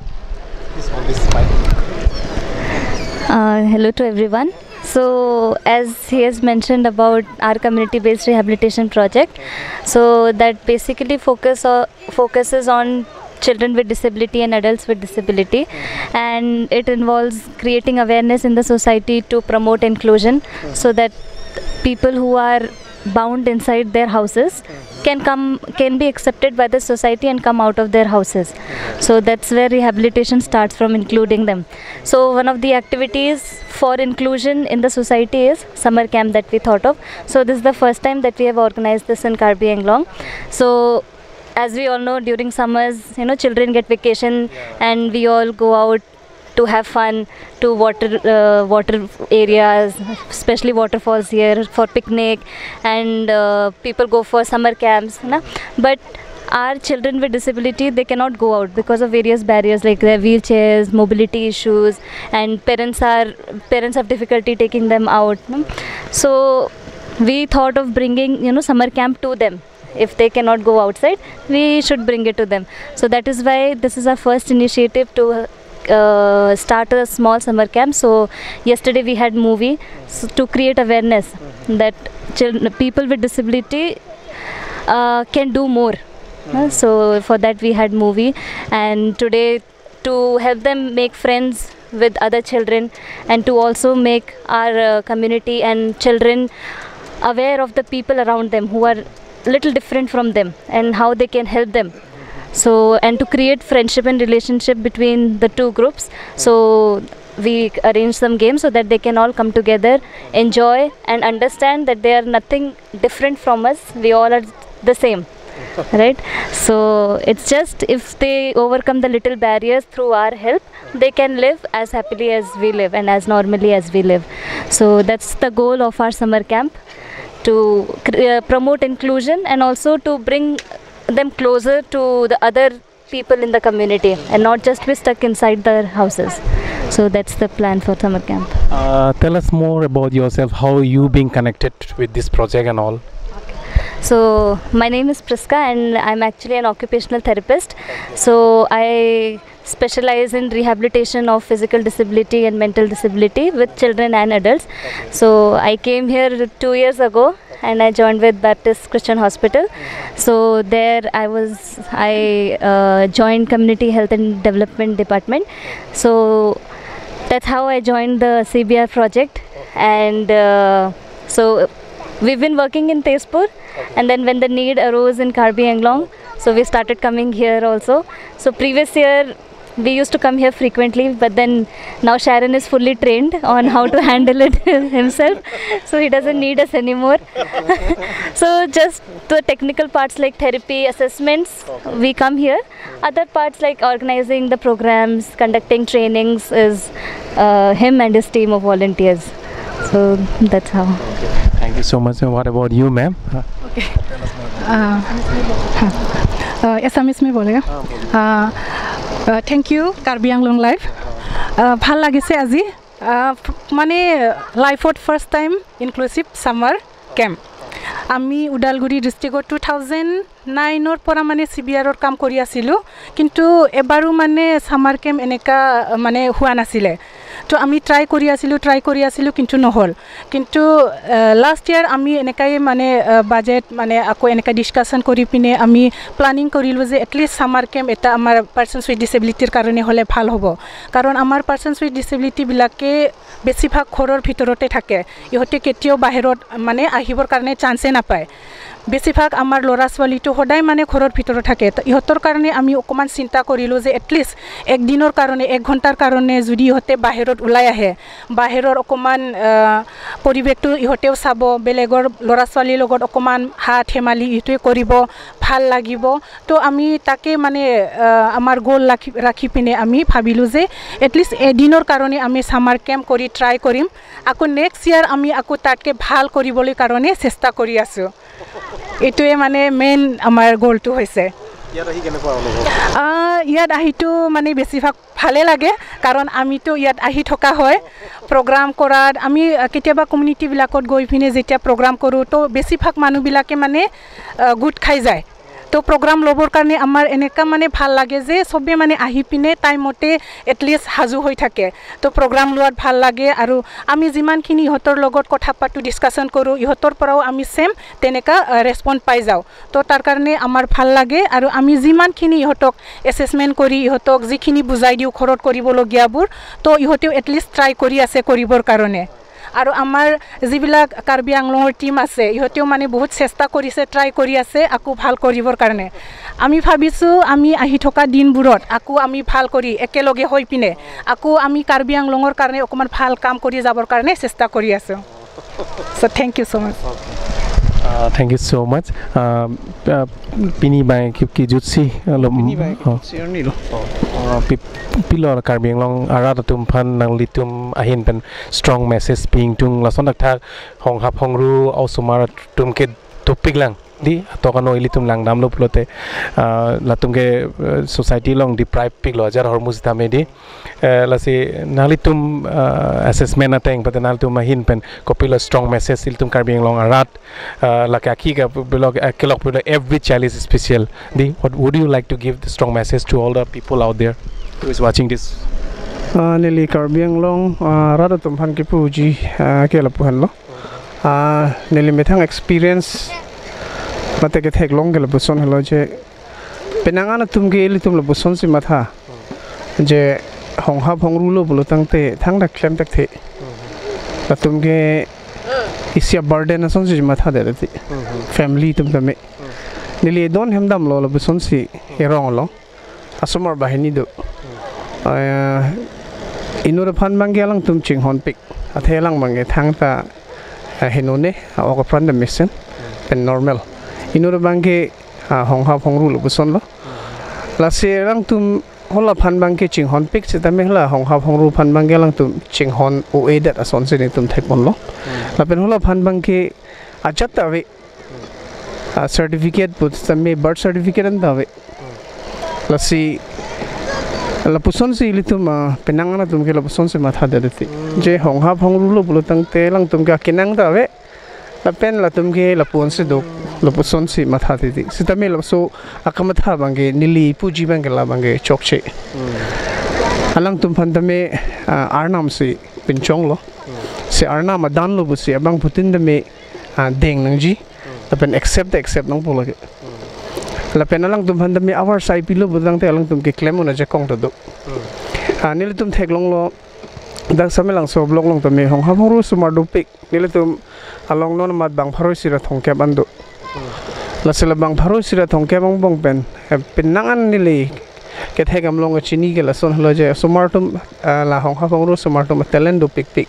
This one, this is fine. Uh, hello to everyone. So, as he has mentioned about our community-based rehabilitation project, so that basically focus o-, focuses on children with disability and adults with disability, and it involves creating awareness in the society to promote inclusion, so that people who are bound inside their houses can come, can be accepted by the society and come out of their houses. So that's where rehabilitation starts from, including them. So one of the activities for inclusion in the society is summer camp that we thought of. So this is the first time that we have organized this in Karbi Anglong. So as we all know, during summers, you know, children get vacation and we all go out to have fun, to water, uh, water areas, especially waterfalls here for picnic, and, uh, people go for summer camps, na? But our children with disability, they cannot go out because of various barriers like their wheelchairs, mobility issues, and parents are, parents have difficulty taking them out, no? So we thought of bringing, you know, summer camp to them. If they cannot go outside, we should bring it to them. So that is why this is our first initiative to, uh, start a small summer camp. So yesterday we had movie, so to create awareness that chil-, people with disability, uh, can do more. Uh, so for that we had movie, and today to help them make friends with other children and to also make our, uh, community and children aware of the people around them who are little different from them and how they can help them. So, and to create friendship and relationship between the two groups. So we arrange some games so that they can all come together, enjoy and understand that they are nothing different from us. We all are the same, right? So it's just if they overcome the little barriers through our help, they can live as happily as we live and as normally as we live. So that's the goal of our summer camp, to cr-, uh, promote inclusion and also to bring them closer to the other people in the community and not just be stuck inside their houses. So that's the plan for summer camp. Uh, tell us more about yourself, how you being connected with this project and all. So my name is Priska and I'm actually an occupational therapist. So I specialize in rehabilitation of physical disability and mental disability with children and adults. So I came here two years ago and I joined with Baptist Christian Hospital. So there I was, I, uh, joined Community Health and Development Department. So that's how I joined the C B R project. And, uh, so we've been working in Tezpur, and then when the need arose in Karbi Anglong, so we started coming here also. So previous year we used to come here frequently, but then now Sharon is fully trained on how to handle it himself, so he doesn't need us anymore. So just the technical parts like therapy, assessments, we come here. Other parts like organizing the programs, conducting trainings is, uh, him and his team of volunteers. So that's how. Thank you so much. And what about you, ma'am? Uh, uh, Assamese में बोलेगा। Uh, uh, thank you, Karbi Anglong Live। Uh, ভাল লাগিছে আজি। Uh, মানে লাইফত first time inclusive summer camp. আমি ওদালগুৰি ডিষ্ট্ৰিক্টত two thousand নাইনৰ পৰা মানে চি বি আৰৰ কাম কৰি আছিলোঁ, কিন্তু এবাৰো মানে ছামাৰ কেম্প এনেকা মানে হোৱা নাছিলে। তো আমি ট্ৰাই কৰি আছিলোঁ, ট্ৰাই কৰি আছিলোঁ, কিন্তু নহ'ল। কিন্তু লাষ্ট ইয়াৰ আমি এনেকাই মানে বাজেট মানে আকৌ এনেকা ডিছকাশ্যন কৰি পিনে আমি প্লেনিং কৰিলোঁ যে এটলিষ্ট ছামাৰ কেম্প এটা আমাৰ পাৰ্চনছ উইথ ডিচেবিলিটিৰ কাৰণে হ'লে ভাল হ'ব। কাৰণ আমাৰ পাৰ্চনছ উইথ ডিচেবিলিটিবিলাকে বেছিভাগ ঘৰৰ ভিতৰতে থাকে, ইহঁতে কেতিয়াও বাহিৰত মানে আহিবৰ কাৰণে চান্সে নাপায়। বেছিভাগ আমাৰ ল'ৰা ছোৱালীটো সদায় মানে ঘৰৰ ভিতৰত থাকে। তো ইহঁতৰ কাৰণে আমি অকণমান চিন্তা কৰিলোঁ যে এটলিষ্ট একদিনৰ কাৰণে, এক ঘণ্টাৰ কাৰণে যদি ইহঁতে বাহিৰত ওলাই আহে, বাহিৰৰ অকণমান আহ, পৰিৱেশটো ইহঁতেও চাব, বেলেগৰ ল'ৰা ছোৱালীৰ লগত অকণমান হাঁহ ধেমালি ইটোৱে কৰিব, ভাল লাগিব। তো আমি তাকে মানে আহ, আমাৰ গ'ল ৰাখি ৰাখি পিনে আমি ভাবিলোঁ যে এটলিষ্ট এদিনৰ কাৰণে আমি ছামাৰ কেম্প কৰি ট্ৰাই কৰিম। আকৌ নেক্সট ইয়াৰ আমি আকৌ তাতকৈ ভাল কৰিবলৈ কাৰণে চেষ্টা কৰি আছোঁ। এইটোৱে মানে মেইন আমাৰ গ'লটো হৈছে। ইয়াত আহি কেনেকুৱা অনুভৱ? আহ, ইয়াত আহিতো মানে বেছিভাগ ভালে লাগে, কাৰণ আমিতো ইয়াত আহি থকা হয়। প্ৰগ্ৰাম কৰাত আমি আহ, কেতিয়াবা কমিউনিটিবিলাকত গৈ পিনে যেতিয়া প্ৰগ্ৰাম কৰোঁ, তো বেছিভাগ মানুহবিলাকে মানে আহ, গোট খাই যায়। তো প্ৰগ্ৰাম ল'বৰ কাৰণে আমাৰ এনেকা মানে ভাল লাগে যে চবে মানে আহি পিনে টাইমমতে এটলিষ্ট সাজু হৈ থাকে। তো প্ৰগ্ৰাম লোৱাত ভাল লাগে আৰু আমি যিমানখিনি ইহঁতৰ লগত কথা পাতোঁ, ডিছকাশ্যন কৰোঁ, ইহঁতৰ পৰাও আমি ছেম তেনেকা ৰেচপণ্ড পাই যাওঁ। তো তাৰ কাৰণে আমাৰ ভাল লাগে আৰু আমি যিমানখিনি ইহঁতক এছেচমেণ্ট কৰি ইহঁতক যিখিনি বুজাই দিওঁ ঘৰত কৰিবলগীয়াবোৰ, তো ইহঁতেও এটলিষ্ট ট্ৰাই কৰি আছে কৰিবৰ কাৰণে। আৰু আমাৰ যিবিলাক কাৰ্বি আংলঙৰ টিম আছে, ইহঁতেও মানে বহুত চেষ্টা কৰিছে, ট্ৰাই কৰি আছে আকৌ ভাল কৰিবৰ কাৰণে। আমি ভাবিছোঁ আমি আহি থকা দিনবোৰত আকৌ আমি ভাল কৰি একেলগে হৈ পিনে আকৌ আমি কাৰ্বি আংলঙৰ কাৰণে অকণমান ভাল কাম কৰি যাবৰ কাৰণে চেষ্টা কৰি আছোঁ। So thank you so much. Uh, thank you so much. Uh, uh, pini bai ki ki jutsi uh, lo- Pini bai ki oh. jutsi arni lo. Uh, pi- pilo Karbi Anglong arat atum aphan nanglitum ahin pen strong message pi ingtung, lason thakthak honghap hongru osomar atum ke dopik lang. Di atok ano ilitum langdamlo pulote uh, latum ke uh, society along deprive piklo ajar ahormu sitame di. Eh, lasi nanglitum uh, assessment ateng pate nanglitum ahin pen kopilo strong message ilitum Karbi Anglong arat uh, lake akhi ka bilo uh, kelok bilo every child is special. Di, what would you like to give the strong message to all the people out there who is watching this? Uh, neli Karbi Anglong uh, arat atum aphan kipuji uh, ke lapu henlo. Uh, neli methang experience mate ketheklong ke lapuson helo je penang an atum ke ilitum lapuson si matha je honghap hongrulo pulo tangte thangta klem tak the. Latum ke isi a burden ason si matha dede ti. Family atum tame. Neli don hem damlo lapuson si erong lo. Asomar banghini do. Eh, inut aphan abangke alangtum chinghonpik. Athe alang abangke thangta eh, henone, ah, ok apran da mesen pen normal. Inut abangke ah, honghap hongru lapuson lo. Lasi alangtum hala aphan abangke chinghonpik sitame hala honghap hongru aphan abangke alangtum chinghon o-e det ason si netum thekponlo. Lapen hala aphan abangke ajat ta ave. Ah, certificate pu sitame birth certificate anta ave. Lasi lapuson si ilitum ah, penang an atum ke lapuson si matha dede ti. Je honghap hongrulo pulo tangte alangtum ke akenang ta ave. Lapen latum ke lapuson si do, lapuson si matha titi. Sitame laso akamatha abangke neli puji abangke la abangke chokche. Alangtum aphan tame ah, arnam si pinchonglo. Si arnam adanlo pusi abangphutin tame ah, deng nangji. Lapen accept accept nangpo lake. Lapen alangtum aphan tame avarsai pilo pu tangte alangtum keklem un ajakong ta do. Ah, nelitum theklonglo dak Samelangso block along tame honghap hongru osomar dopik. Nelitum along non amat bang pharo isi ra thomkep an do. Lasi la bang pharo isi ra thomkep angbong pen eh, penang an neli kethek amlong kachini ke lason helo je osomar atum ah, la honghap hongru osomar atum talent dopikpik.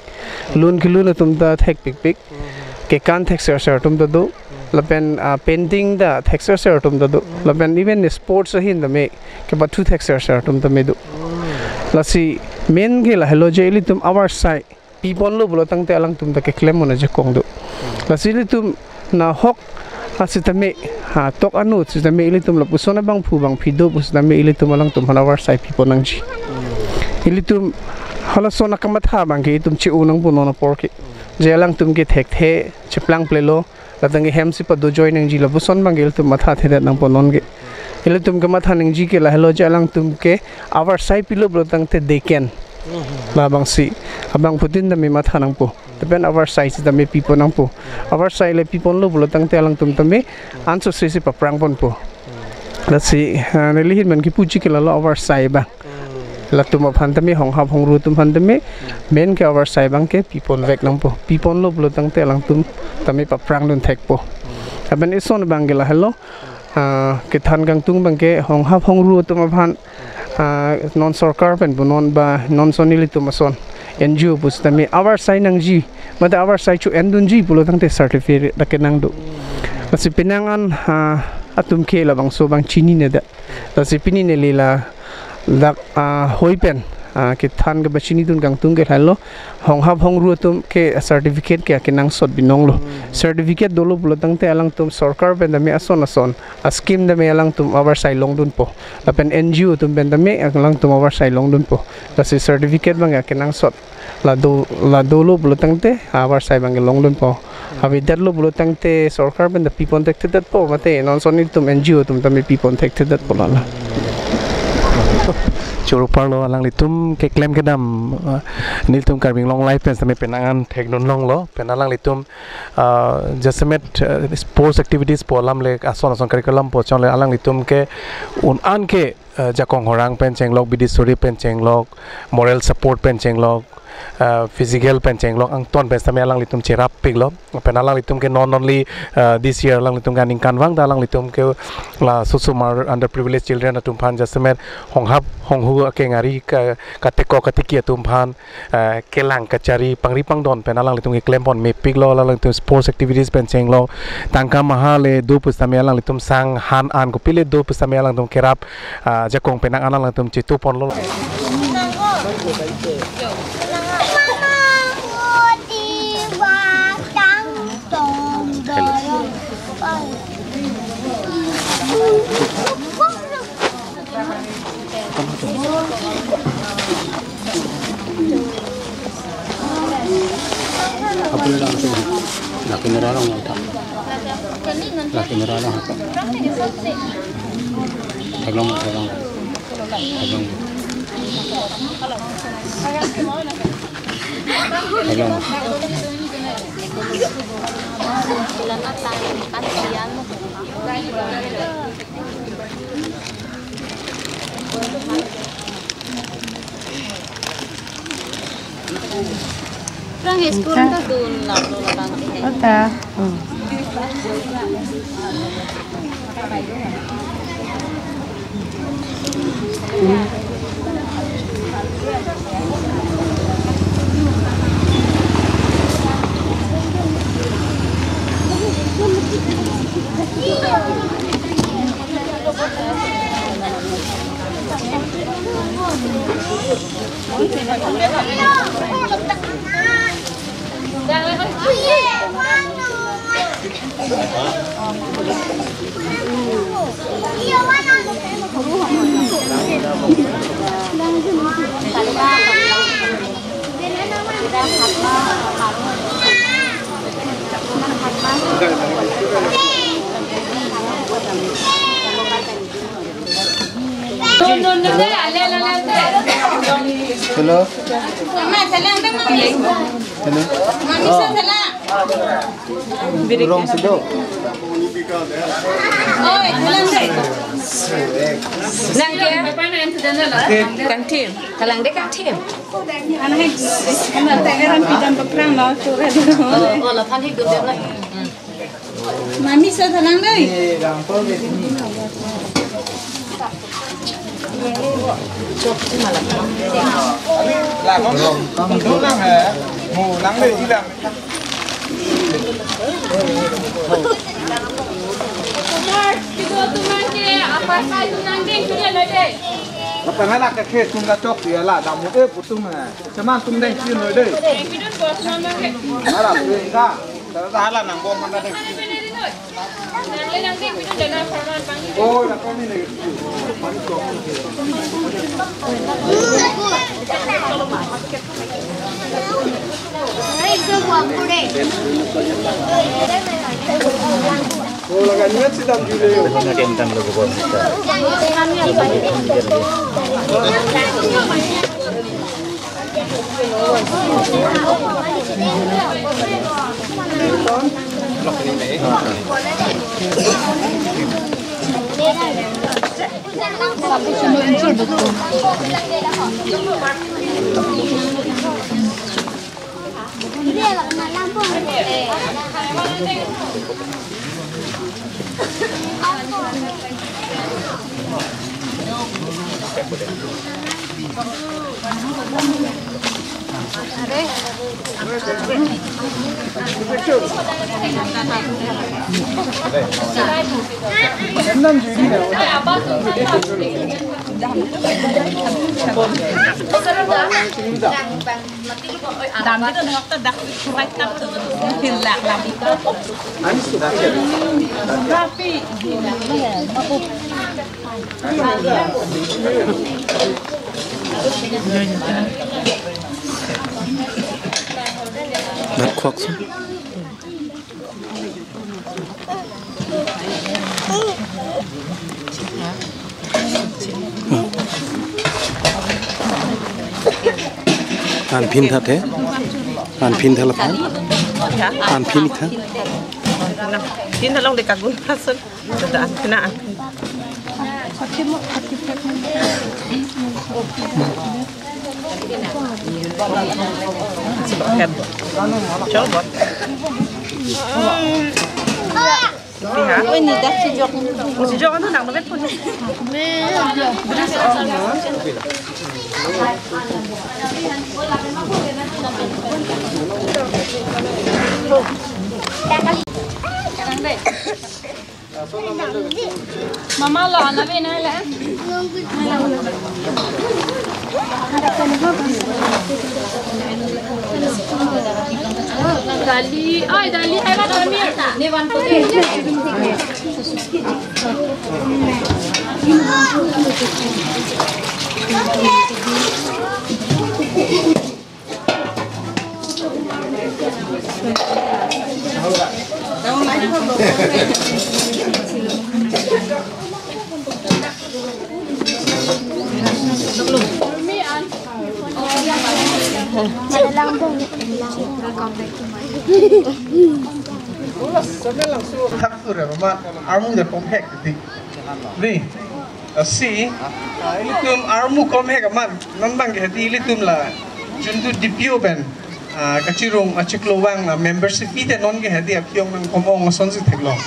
Lun kelun atum ta thekpikpik. Kekan thekserser atum ta do. Lapen ah, painting ta thekserser atum ta do. Lapen even sports ahin tame kepathu thekserser atum tame do. Lasi main ke lahelo je ilitum avarsai piponlo pulo tangte alangtum ta keklem un ajakong do. Lasi ilitum nahok asitame ha tok anut sitame ilitum lapuson abangphu bangphi do pusitame ilitum alangtum aphan avarsai pipon nangji. Ilitum halason akamatha abangke itum che-o nangpo non apor ke. Je alangtum ke thekthe cheplang plelo Ladak ke hem si pado join nangji lapuson abang ke ilitum mathathedet nangpo non ke. Ilitum kematha nangji ke lahelo je alangtum ke avarsai pilo pulo tangte they can. Labangsi abangphutin tame matha nangpo. Lapen avarsai sitame pipon nangpo. Avarsai le piponlo pulo tangte alangtum tame ansose si paprang ponpo. Lasi, ah, neli ahin pen kipuji ke lalo avarsai abang. Latum aphan tame, honghap hongru atum aphan tame, main ke avarsai abang ke piponvek nangpo. Piponlo pulo tangte alangtum tame paprangdun thekpo. Lapen ison abang ke lahelo, ah, kethan kangtung abang ke honghap hongru atum aphan, ah, non sorkar pen punon ba non son ilitum ason N G O pusitame avarsai nangji, mate avarsai cho-endunji pulo tangte certificate dak kenang do. Lasi penang an, ah, atum ke labangso abang chininedet. Lasi pini neli ladak, ah, hoi pen, ah, kethan kepachinidun kangtung ke lahelo, honghap hongru atum ke certificate ke akenangsot binonglo. Certificate dolo pulo tangte alangtum sorkar pen tame ason ason a-scheme tame alangtum avarsai longdunpo. Lapen N G O atum pen tame alangtum avarsai longdunpo. Lasi certificate abang akenangsot. La do, la dolo pulo tangte avarsai abang ke longdunpo. Avedetlo pulo tangte sorkar pen ta pipon thekthedetpo, mate non son ilitum N G O atum tame pipon thekthedetpo lalo. Choro parlo alanglitum keklem kedam, ah, nelitum Karbi Anglong Live pen tame penang an thekdun longlo, pen alanglitum, ah, jasemet, ah, sports activities pu alam le ason ason curriculum pu chongle alanglitum ke un-an ke, ah, jakong horang pen chenglok, bidi suri pen chenglok, moral support pen chenglok, ah, physical pen chenglok, angton pen tame alanglitum cherap piklo. Pen alanglitum ke not only, ah, this year alanglitum ke aningkanvang ta alanglitum ke la susumar underprivileged children atum aphan jasemet honghap honghu akengari ka, kateko katiki atum aphan, ah, kelang kachari pangri pangdon pen alanglitum ke klempon mepiklo, alanglitum sports activities pen chenglok, tangka maha le do pusitame alanglitum sang han an kopile do pusitame alangtum kerap, ah, jakong penang an alangtum chituponlo. Apun langsung. La camera along thak. La camera along thak. Theklong, theklong. Theklong. Theklong. Orang ekspor ta dun lang lo lang. Ota. Hmm. Hello. Hello. Rong sido. Nang ke? Kangthim. Kalang de kangthim. Oh, oh, la phan hik dun dun na. Mami sa thalang dei. Kumar, itu teman ke apa saya tunang ding sudah lo deh. Apa ngana ke kes nung kacok dia lah, damu eh putung eh. Cuman tum deng sih lo deh. Yang hidup bos nang ke. Alah, perintah. Kalau tak halah nang bom mana deh. Dam itu nengok tu dak kurai kap tu. Lak lam itu. Tapi Dak khok si. Anphin tha the. Anphin tha laphan. Anphin tha. Pin tha long de kagun pasun. Sudah anphin na anphin. Coba. Oi, ni dak si jok. Mo si jok ano nang mabet pun. Mama lo, ana ve na le. Dali, oi, Dali, hai ba, come here. Thak tu re mama, armu de pom hek di. Di. Lasi, ah, ilitum armu kom hek amat, non abang ke hadi ilitum la juntu D P O pen, ah, kachirung achiklo vang, ah, membership fee te non ke hadi aphi-ong nang kom-ong asonsi theklong.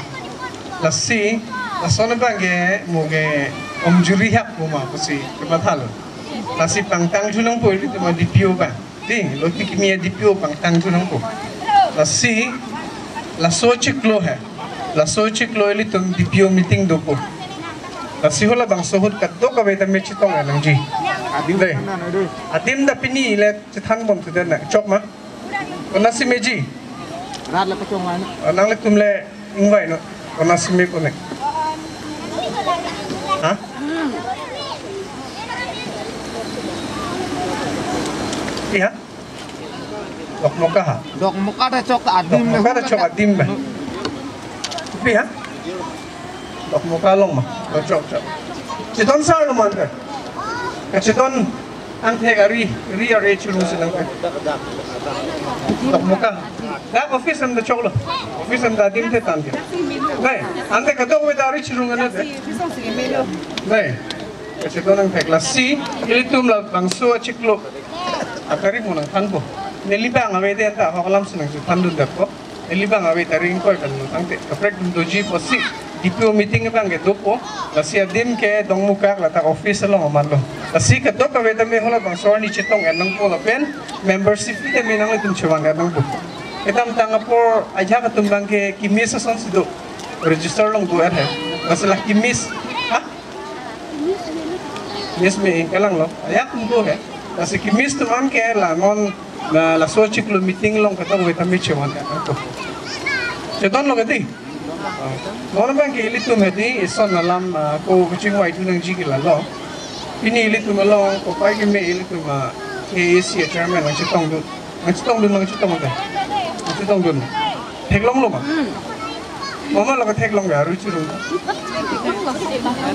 Lasi, lason abang ke mo ke omjuri hap mo ma pusi kemathalo. Lasi pangtang thu nangpo ilitum a D P O abang. Di, lo ti kimi a D P O pangtang thu nangpo. Lasi, laso chiklo he. Laso chiklo ilitum D P O meeting dopo. Lasi halabangso ahut kadokave tame chetong nangji. Adim de. Adim ta pini le chethan bom tu den na. Chok ma? Konatsi meji? Rat le pachong la na. Nanglitum le ingvai non. Konatsi me kone. Ha? Pi ha? Dokmoka ha? Dokmoka ta chok ta adim. Dokmoka ta chok adim ba. Pi ha? Dokmoka along ma. Lo chok chok. Chetonsar lo man ta. Kacheton angthek ari, ri ari chirung si nangke. Dokmoka. Dak office hem ta choklo. Office hem ta adim te tangte. Nai, ante kadokave ta ari chirung ane te. Nai. Kacheton angthek lasi, ilitum labangso achiklo. Atari mo nangthanpo. Neli abang ave te anta ahok alam si nangchethan dun detpo. Neli abang ave tari ingkoi kan nangtangte. Kaprek dun doji pusi D P O meeting abang ke dopo. Lasi adim ke Dongmukak ladak office along amatlo. Lasi kadokave tame halabangso arni chetong en nangpo lapen membership fee tame nanglitum chevan en nangpo. Kedamtang apor ajahak atum abang ke kimi asonsi do. Register along do er he. Lasi la kimi as-, ha? Miss me kelang lo. Ajahak atum do he. Lasi kimi as atum an ke la non na laso achiklo meeting along kadokave tame chevan en nangpo. Chetonlo ke di. Non abang ke ilitum hedi ison alam, ah, ko kachingvai thu nangji ke lalo. Pini ilitum along kopai keme ilitum, ah, A A C chairman nangchetong dun. Nangchetong dun, nangchetong dun. Nangchetong dun. Theklonglo ma? Mama lo ketheklong ya, ruchi rung.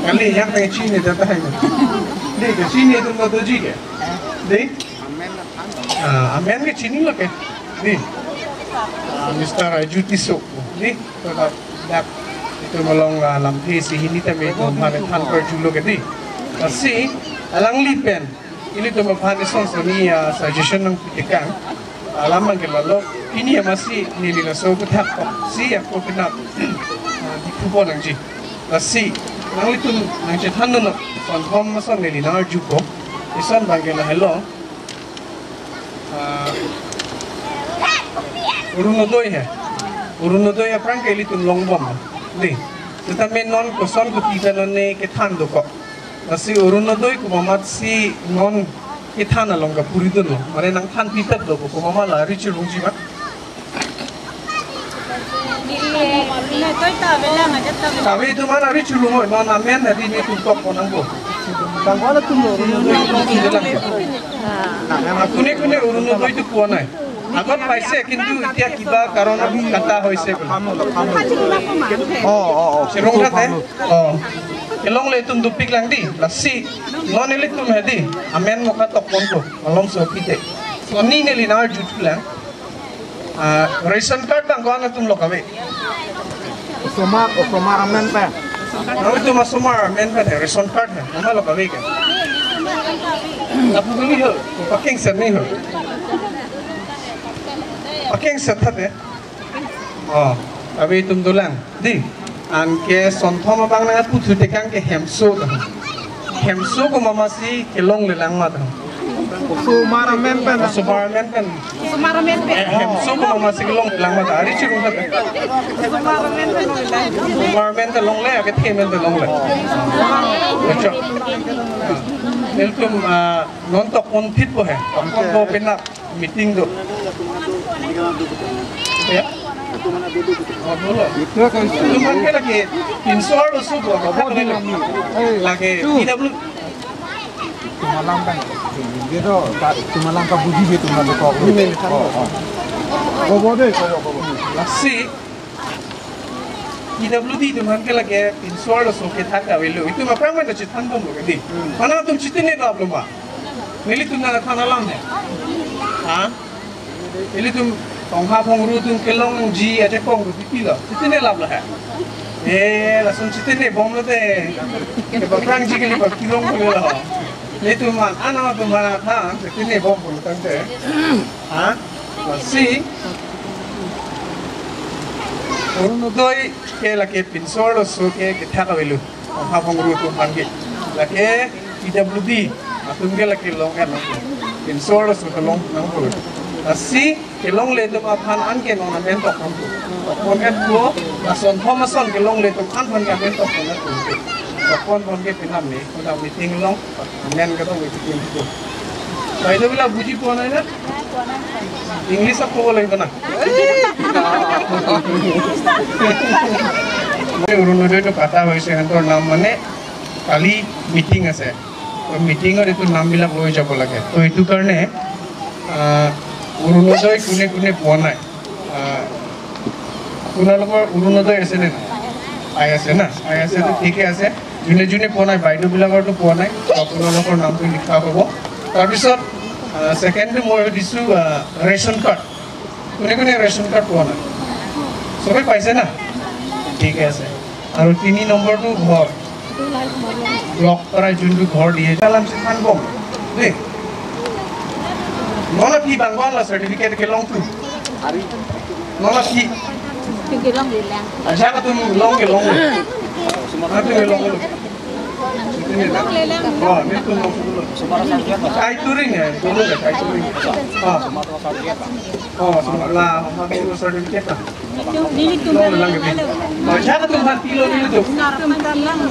Kali yang teng chini dah tahan. Dei, ke chini itu mau tuji ke? Dei? Ah, amen ke chini lo ke? Dei? Ah, Mister Raju Tisso. Dei? Dak, dak. Itum along, ah, lamthe isi hini tame itum aphan than perjulo ke dei? Lasi, alangli pen ilitum aphan ison soni, ah, suggestion nangpitekang. Alam abang ke lalo, pini amatsi neli laso aphuthak koksi ako penap, ah, dikhupo nangji. Lasi, nanglitum nangchethan non, sonthom ason neli nangarjupo. Ison abang ke lahelo. Ah, Orunodoi he. Orunodoi aphrang ke ilitum longbom. Dei. Setame non koson kuti pen non ne kethan dokok. Lasi Orunodoi komat amatsi non kethan along kapuri dunlo. Mane nangthan pitat do komat ma la ruchi rungji ma. Kave itum an ari chulung oi, non amen hari netum tok ponang bo. Bang wala tum lo. Kune kune Orunodoi tu puan ai. Amat paise kintu itia kiba karon kata hoise. Oh, oh, oh. Chirung khat eh. Oh. Kelongle itum dopik lang dei. Lasi non ilitum he dei. Amen mo katok ponpo. Malom so pite. So ni neli nangarju lang. Ah, ration card abang ko-an atum lo kave? Osomar, osomar amen pen. Nanglitum osomar amen pen he, ration card he. Mama lo kave ke? Lapu kali ho, pakeng set ni ho. Pakeng set tha he. Oh, kave itum dolang. Dei, anke sonthom abang nangputhu tekang ke hemso ta. Hemso komat amatsi kelonglelang ma ta. Osomar amen pen. Osomar amen pen. Osomar amen pen. Eh, hemso komat amatsi kelonglelang ma ta. Ari chirung ta. Osomar amen pen longle, akethe amen pen longle. Acha. Nelitum, ah, non tok ponphitpo he. Tok ponpo penap. Meeting do. Ya? Oh, dolo. Itu kan. Itu kan ke lagi pinso arloso bo. Apa dia lagi? Eh, lagi. Itu. P W. Tumalang kan. Dia tu, tak, tumalang ka budi dia tumalang ko. Ini kan. Oh, oh. Kobo dei, kobo, kobo. Lasi P W D atum aphan ke lake pinso arloso kethan kavelo. Itum aphrang pen ta chethan bom lo ke dei. Mana atum chethan ne lap lo ma. Nelitum nangthan alam he. Ha? Ilitum Tongha Phongru atum kelongji ajakong atum pipilo. Chethan ne lap lo he. Eh, lason chethan ne bom lote. Ke aphrangsi kali pakelong lo. Nelitum an, anak atum aphan than, chethan ne bom lo tangte. Ha? Lasi Orunodoi ke lake pinso arloso ke kethak avelo. Tongha Phongru atum aphan ke. Lake P W D atum ke lake long kan. Pinso arloso kelong nangpo. Lasi kelongle atum aphan anke non amen tok nangpo. Tok pon et po, lason thom ason kelongle atum aphan ke amen tok nangpo. Tok pon pon ke penap ni, pada meeting along. Amen kata wai tikin itu. Baideo bila buji puan aina? English ako boleh kena. Orunodoi to kata hoise, siantor nam mane kali meeting ase. To meeting ot itum nam bilak loi jabo lage. To itu karone, ah, Orunodoi kune kune puan nai. Ah, আপোনালোকৰ অৰুণোদয় আছে নে নাই? আই আছে না? আই আছে তো ঠিকে আছে। যোনে যোনে পোৱা নাই, বাইদেউ বিলাকৰতো পোৱা নাই, তো আপোনালোকৰ নামটো লিখা হ'ব। তাৰপিছত, আহ, ছেকেণ্ডটো মই দিছোঁ, আহ, ৰেচন কাৰ্ড। কোনে কোনে ৰেচন কাৰ্ড পোৱা নাই? চবেই পাইছে না? ঠিকে আছে। আৰু তিনি নম্বৰটো ঘৰ। ব্লক পৰা যোনটো ঘৰ দিয়ে, কালাম চিনহান বম। দেই। Nona pi bang bang la certificate kelong tu. Nona pi. Pi kelong le lang. Ajak atum long kelong. Atum kelong. Oh, ni tu long. Kai turing ya, dulu ya kai turing. Ah. Oh, sumar la, homa ko certificate na. Nelitum. Long lang gitu. Oh, ajak atum aphan pilo nelitum.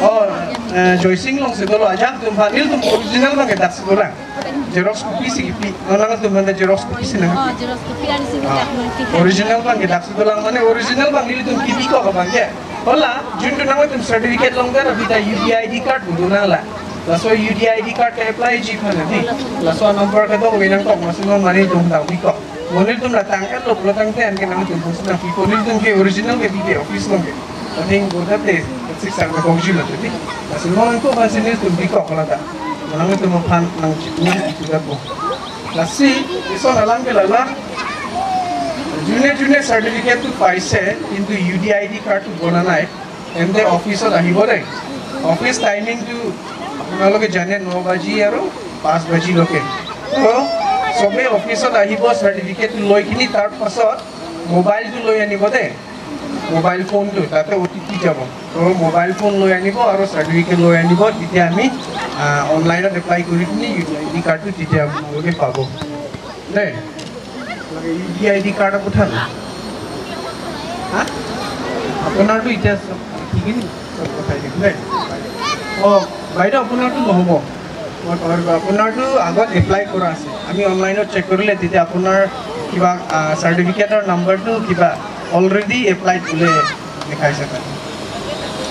Oh, eh, Joysing Longse dolo, ajak atum aphan nelitum original abang ke dak si dolang. Xerox copy si kipi. Nona atum aphan xerox copy si nang. Oh, xerox copy ari si. Ah, original abang ke dak si dolang, mane original abang nelitum kipikok abang ke. Hola, jun tu nangtum certificate longdet, abita U D I D card budu nang la. Laso U D I D card ke apply ji aphan di. Laso number kedo nangtok, masi non mane itum tangpikok. Mo nelitum la tang-et lo pulo tangte anke nangtum pusi nangpipo, nelitum ke original ke bibe office along ke. Aning boda te, six sang na kongji mati. Lasi non ko ba sini tum bikok lata. Nang tum aphan nang nang itu dapo. Lasi, ison alam ke lala. Junior junior certificate tu paise, কিন্তু U D I D card tu bona nai. Ante office ot আহিব দেই। Office timing tu আপোনালোকে জানে, ন বাজি আৰু পাঁচ বাজি লৈকে। তো সবে office ত আহিব, certificate টো লৈ কিনি তাৰ পাছত mobile টো লৈ আনিব দেই। Mobile phone টো, তাতে অ' টি পি যাব। তো mobile phone লৈ আনিব আৰু certificate লৈ আনিব, তেতিয়া আমি, আহ, online ত apply কৰি কিনি U D I D card টো তেতিয়া আপোনালোকে পাব। দেই। লাগে U D I D card ৰ কথা। হা? আপোনাৰতো এতিয়া চব ঠিক নি? চব কথা ঠিক দেই। অ, বাইদেউ, আপোনাৰতো নহ'ব। মই পাহৰি গ'লো। আপোনাৰতো আগত apply কৰা আছে। আমি online ত check কৰিলে তেতিয়া আপোনাৰ কিবা, আহ, certificate ৰ number টো কিবা already applied বুলি দেখাইছে তাত।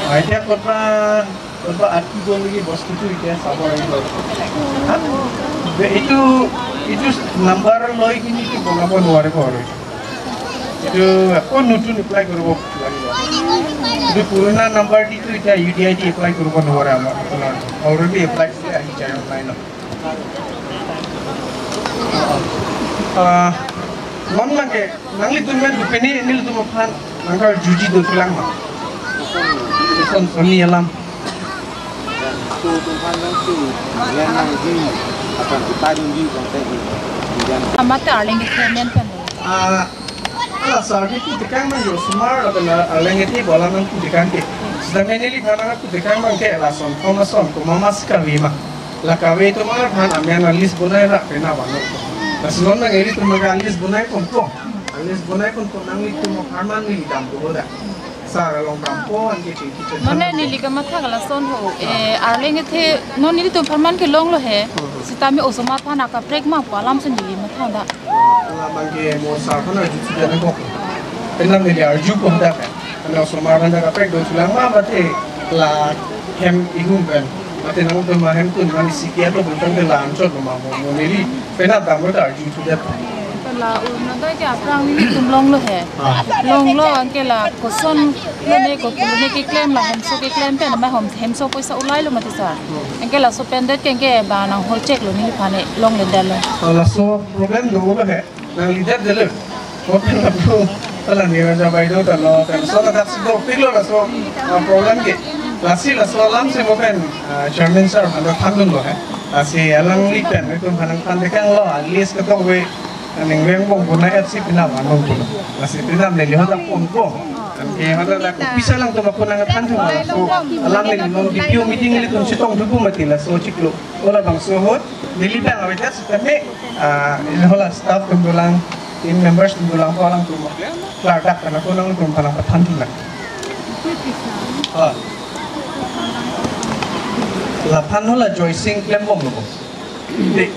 অ, এতিয়া ক'ৰবাত, ক'ৰবাত আটকি গ'ল নেকি বস্তুটো, এতিয়া চাব লাগিব। হা? বে-, এইটো, এইটো number লৈ কিনি কি বনাব নোৱাৰিব আৰু। এইটো আকৌ নতুন apply কৰিব লাগিব। এইটো পুৰণা number দিটো এতিয়া U D I D apply কৰিব নোৱাৰে আমাৰ, আপোনাৰ already apply কৰি আহি যায় online ত। Ah, non abangke, nanglitum men dupeni, nelitum aphan nangkarjuji dothulang ma? Son soni alam. Amate arleng ke men pen. Ah, ala sarvi ku tekang mang yo sumar, lapen arleng eti bola nang ku tekang ke. Sedang neliphan nang ku tekang mang ke lason, koma son, koma mas kami ma. La kave atum aphan amen a list bonai ra pena vano. Lasi non nang ilitum abang a list bonai ponpo. A list bonai ponpo, nanglitum apharman neli dampo hoda. Sar along dampo, anke chingki chen. Mane neli kamatha ke lason ho. Eh, arleng ethe non nelitum apharman ke longlo he. Hmm. Sitame osomar aphan akaprek ma pu alam si neli matha da. Labang ke mo sar aphan arju si jana kok. Penang neli arjupo hoda. Ano osomar aphan ta kaprek dothulang ma mate la hem ihum pen. Mate nangtum ahem tun mani siki ato buntang te la anchot ma mo, mo neli pena damro ta arjuthudet. La un na dai ke aphrang nelitum longlo he. Ah. Longlo anke la koson lo ne ko pulo ne keklem la hemso keklem pen ma hom hemso poisa ulailo mati sar. Anke laso pen det ke anke ba nang hol check lo neliphan longledetlo. Ah, laso problem dolo he. Nanglidetdetlo. Mo pen lapu, pala ni Raja Baido ta lo, pen so ladak si dopiklo laso, ah, problem ke. Lasi laso alam si mo pen, ah, chairman sir aphan ta thandunlo he. Lasi alangli pen, itum aphan nangthan tekanglo, at least ketok ave, ning veng bong puna et si pina vanong pulo. Lasi pina neli hoda ponpo. Anke hoda dak bisa lang tu aku nangthan tu laso. Alam neli non D P O meeting nelitum chetongthupo mati laso chiklo. Ola bangso ahut, neli abang avedet sitame, ah, hala staff atum dolang, team members atum dolang, ko alangtum klardak kana ko nangtum aphan nangpathan thunang. Ah. Laphan hala Joy Singh klembomlo. Di.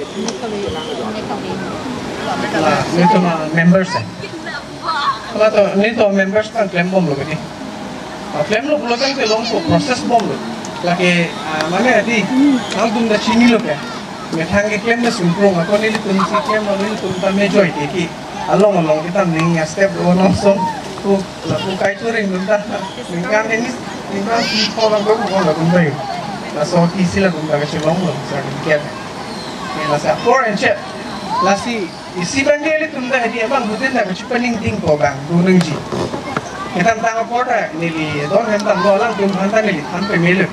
La, nelitum, ah, members eh. Lato, nelitum members aphan klembomlo kedi. Ah, klemlo pulo tangte longpo, process bomlo. Lake, ah, mane adi, nangtum ta chinilo ke. Methang keklem ta sungkrung, ako nelitum si klem, nelitum ta mejoi teki. Along along kita ning ya step do nang som. Tu lapu kai turing dun ta. Ningkan ini, ningkan si ko lang ko ko latum ta yo. Laso kisi latum ta kachelonglo, certificate. Ni lasi apor enche. Lasi isi abang ke ilitum ta hadi abang buten ta kachipaningtingpo abang, do nangji. Kedamtang apor ta neli don hem damlo, alangtum aphan ta neli than pemelo.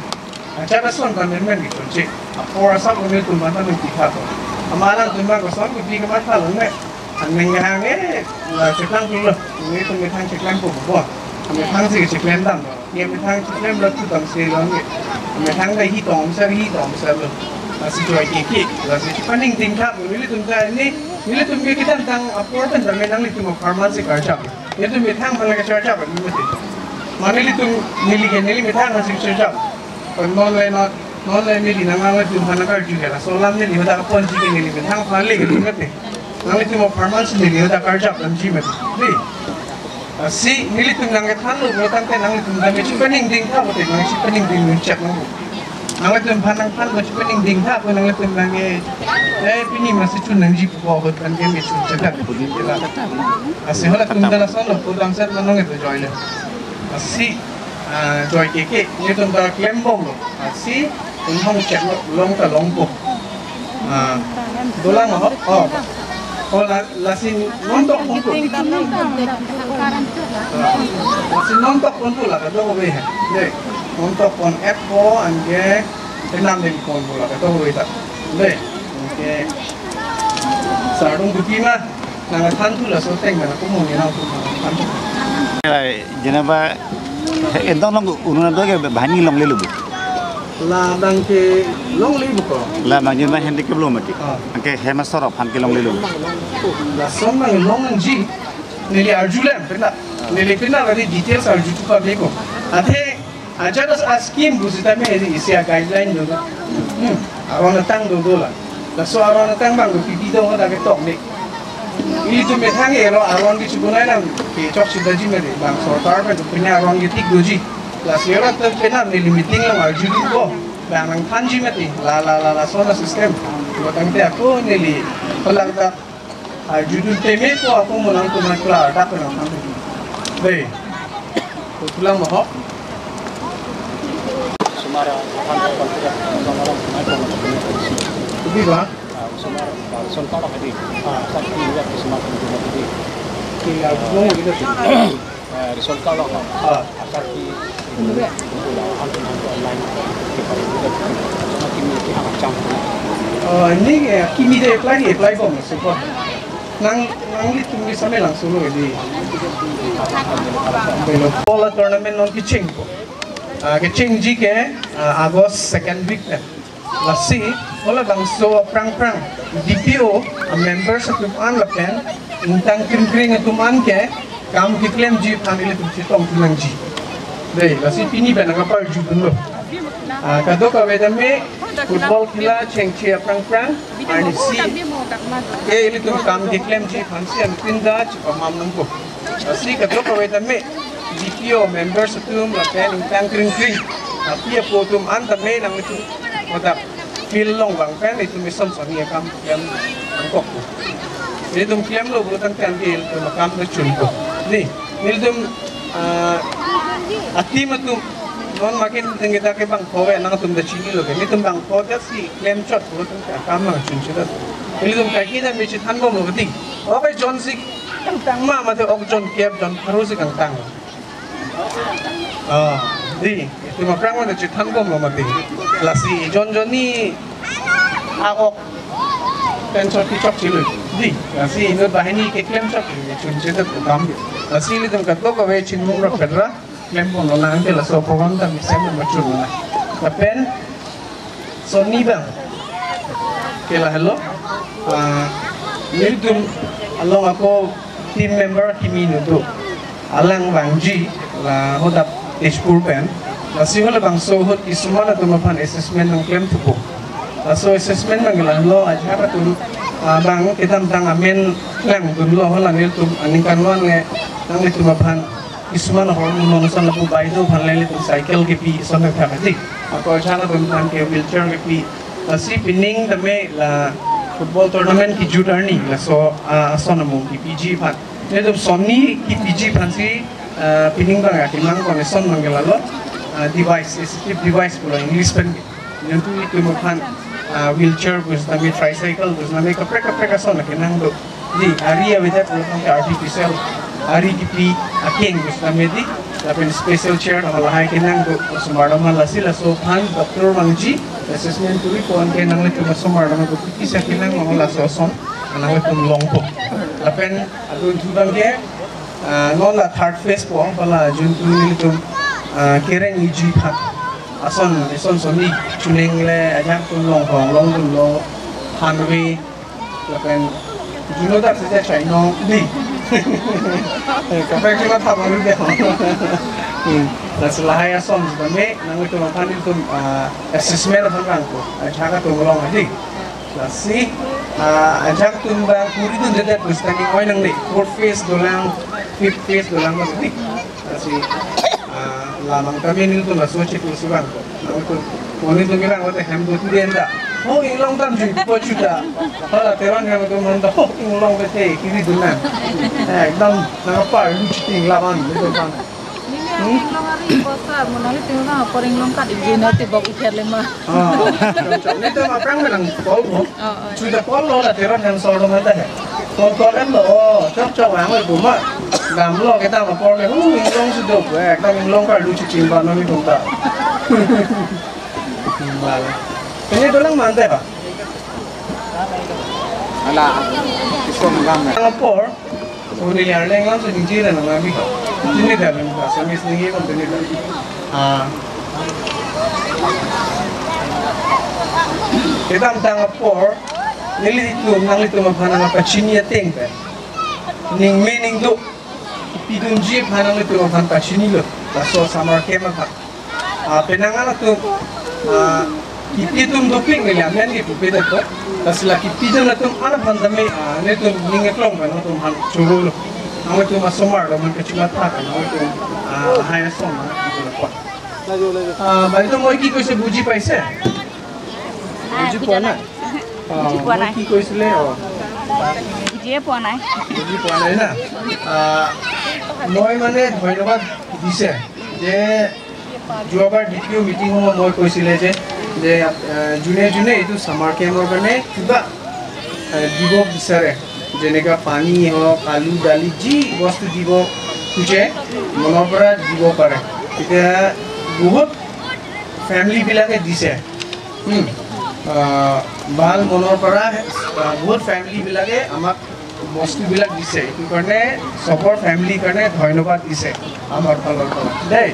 Acha ta son ta men men kichonche. Apor asap nelitum aphan ta neli pitha to. Ama alangtum abang koson kopi kamathalo ne. Aneng hang eh, la cheklang pulo. Nelitum methang cheklangpo bo. Methang si cheklangdam. Ye methang chiklemlo tu damselo nge. Methang ta hi tong sar hi tong sar lo. Lasi choi kiki, lasi chipaningtingthap, nelitum ta ni, nelitum ke kedamtang apor pen ta nanglitum apharman si karjap. Nelitum methang aphan karjap ni mati. Mane nelitum neli ke neli methang aphan si karjap. Pen non le non, non le neli nang nanglitum aphan karju ke laso alam neli hoda ponji ke neli methang aphan le ke mati. Nanglitum apharman si neli hoda karjap damji mati. Di. Ah, si nelitum nangkethanlo pulo tangte nanglitum ta me chipaningtingthap pulote nang chipaningting nunchak nang. Nanglitum aphan nangthanlo chipaningtingthap, nanglitum nang eh, eh, pini masi chun nangji pu ahut kan ke me chun chak. Asi halatum ta lasonlo, pu damsat nang nong itu joy le. Asi Ah, Joy K K, nelitum ta klembomlo. Ah, si, inghong chek lo, long ta longpo. Ah, dolang ho? Oh. Oh, la, lasi non tok ponpo. Ah, lasi non tok ponpo la, kadokave he. Dei, non tok pon-etpo, anke, penam dengponpo la, kadokave ta. Dei, anke. Sardung dupi ma, nangthan thu laso ateng ma, ako mo ni nangthan thu. Ai, jenaba, eh, entong long ununa do ke bahani longlelo bu. La abang ke longle bu ko. La abang jenaba handicap lo mati. Ah. Anke hemasor aphan ke longlelo bu. Lason abang longji. Neli arjulem, pena. Neli pena kali details arju tu pa beko. Athe, ajat a-scheme pusitame isi a-guideline do. Hmm. Aron atang do do la. Laso aron atang abang do pipi do hoda ketok ne. Ilitum methang ero aron ke chubunai nang kechok si daji mati. Bang sorkar pen punya aron ketik doji. Lasi ero tu penam neli meeting along arju dunpo. Bang nangthanji mati. La la la lason a-system. Lo tangte ako neli pelak ta arjudun teme ko ako mo nangtum klardak nangthan. Dei. Ko pulang mo ho. Osomar aphan ko kontra, osomar aphan ko kontra. Di ba? Ah, osomar, ah, osomar ka di. Ah, sakti lihat osomar ko di. Ki, ah, mo mo kita. Eh, result card lo. Ah. Asar ki online ke pare. Kimi ki hang chang. Oh, ini, eh, kimi de apply, apply bom, support. Nang, nanglitum ke sampai langsung lo di. Belo. Bola tournament non kecheng. Ah, kechengji ke, ah, August second week, eh. Lasi, halabangso aphrang-phrang D P O, a members atum an lapen, ingtang krimkring atum an ke, kam keklemji aphan ilitum chetong thu nangji. Dei, lasi pini pen nangkapar arjudunlo. Ah, kadokave tame, football khela chengche aphrang-phrang, arnisi, ke ilitum kam keklemji aphan si anpinda chepamam nangpo. Lasi kadokave tame, D P O members atum lapen ingtang kringkring api apo atum an tame nanglitum hadak field along vang pen itum ison sonni akam klem nangkokpo. Ilitum klemlo pulo tangte ilitum akam ta chunpo. Ni, nelitum, ah, a-team atum non makin tengke ta ke bangpho ke nangtum ta chinilo ke. Nelitum bangpho ta si klemchot pulo tangte akam nangchun chot. Ilitum kaike ta mi chethanbomlo ke di. Oke, John si kangtang ma, mate ok jon kep jon pharo si kangtang. Ah, di, itum aphrang mate chethanbomlo mati. Lasi jon jon ni a-ok pen chot kechok chilo. Di, lasi inut banghini keklemchot chunche ta kam. Lasi ilitum kadokave chinmung ra pedra klembomlo nang ke laso program ta mesen machun na. Lapen sonni abang ke lahelo, ah, nelitum along ako team member kimi inut do. Alang vangji la hadak Tezpur pen. Lasi halabangso ahut kisuman atum aphan assessment nangklem thupo. Laso assessment abang ke lahelo, ajahak atum, ah, abang kedamtang amen langdunlo, hala nelitum aningkanlo an le nanglitum aphan kisuman ahormu non ason lapu baido aphan le ilitum cycle kepi ason thakthak ati. Ako ajahak atum aphan ke wheelchair kepi. Lasi pining tame la football tournament kejut arni laso, ah, ason amung kepiji aphan. Nelitum sonni kepiji aphan si, ah, pining abang akemang condition abang ke lahelo, ah, device, assistive device pulo English pen. Nelitum itum aphan, ah, wheelchair pusitame, tricycle pusitame, kaprek kaprek ason akenang do. Di, ari avedet pulo tangte artificial ari kepi akeng pusitame di, lapen special chair hala lahai kenang do, osomar atum aphan. Lasi laso aphan doctor vangji assessment turi pon ke nanglitum osomar atum aphan kopisi akenang ma laso ason nanglitum longpo. Lapen adun thu abang ke, ah, non la third phase po, hala jun tu nelitum, ah, kereng iji aphan ason, ison sonni chuning le ajahak atum longhong longdunlo, hanve, lapen juno dak sejak chai nong di. Kaprek cuma thap aru de. Hmm. Lasi lahai ason tame nanglitum aphan itum, ah, assessment aphan vangpo. Ajahak atum long di. Lasi, ah, ajahak atum abang kuri dundedet pusitame oi nangne. Fourth phase dolang, fifth phase dolang di. Lasi, ah, la abang tame nelitum laso chiklo si vangpo. Nangtum, mo nelitum kevang lote hem do tu den da. Oh, inglong damjuipo chuta. Hala Teron hem atum handa, oh, inglong bete, kiri dunan. Eh, ekdam nangpar lu chiting laban, nelitum aphan. Inglong ari bosa, mo nanglitum apor inglong kat ingjinati bok ikher lema. Oh, chok, chok. Nelitum aphrang menang call mo. Oh, oh. Chuta call lo la Teron Hemsor lo mata hai. Call call em lo. Oh, chok chok, ang lo buma. Damlo kita apor le. Uh, inglong sudo. Ekdom inglong karlu chiching ba nami bungta. Ini dolang mantai ba? Ala, isom lam. Apor. Uni Arleng lam so ningje na nang abi ka. Ningje da bang Assamese ningje kon ningje da. Ah. Kedamtang apor, nelitum, nanglitum aphan nang pachini ateng pen. Ning me ning do. Pidunji aphan nanglitum aphan pachinilo. Laso summer camp aphan. Ah, penang atum, ah, kipi atum dopik neli amen ke pupe det ko. Lasi la kipi atum atum aphan tame, ah, nelitum ning eklong pen atum aphan choro lo. Nanglitum asomar lo man kachuma thak, nanglitum, ah, hai asom, ah, itu lo ko. Ah, baitu moi ki koise buji paise? বুজি পোৱা নাই? অ, বুজি পোৱা মই নাই। কি কৈছিলে? অ। বুজিয়ে পোৱা নাই। বুজি পোৱা নাই না? আহ, মই মানে ধন্যবাদ দিছে যে যোৱাবাৰ দ্বিতীয় মিটিং সময়ত মই কৈছিলে যে, যে, আহ, যোনে যোনে এইটো ছামাৰ কেম্পৰ কাৰণে কিবা, আহ, দিব বিচাৰে, যেনেকা পানী হওক, আলু, দালি, যি বস্তু দিব খোজে, মনৰ পৰা দিব পাৰে। এতিয়া বহুত ফেমিলিবিলাকে দিছে। উম, আহ, ভাল মনৰ পৰা, আহ, বহুত ফেমিলিবিলাকে আমাক বস্তুবিলাক দিছে। এইটো কাৰণে চবৰ ফেমিলিৰ কাৰণে ধন্যবাদ দিছে আমাৰ ফালৰ পৰা দেই।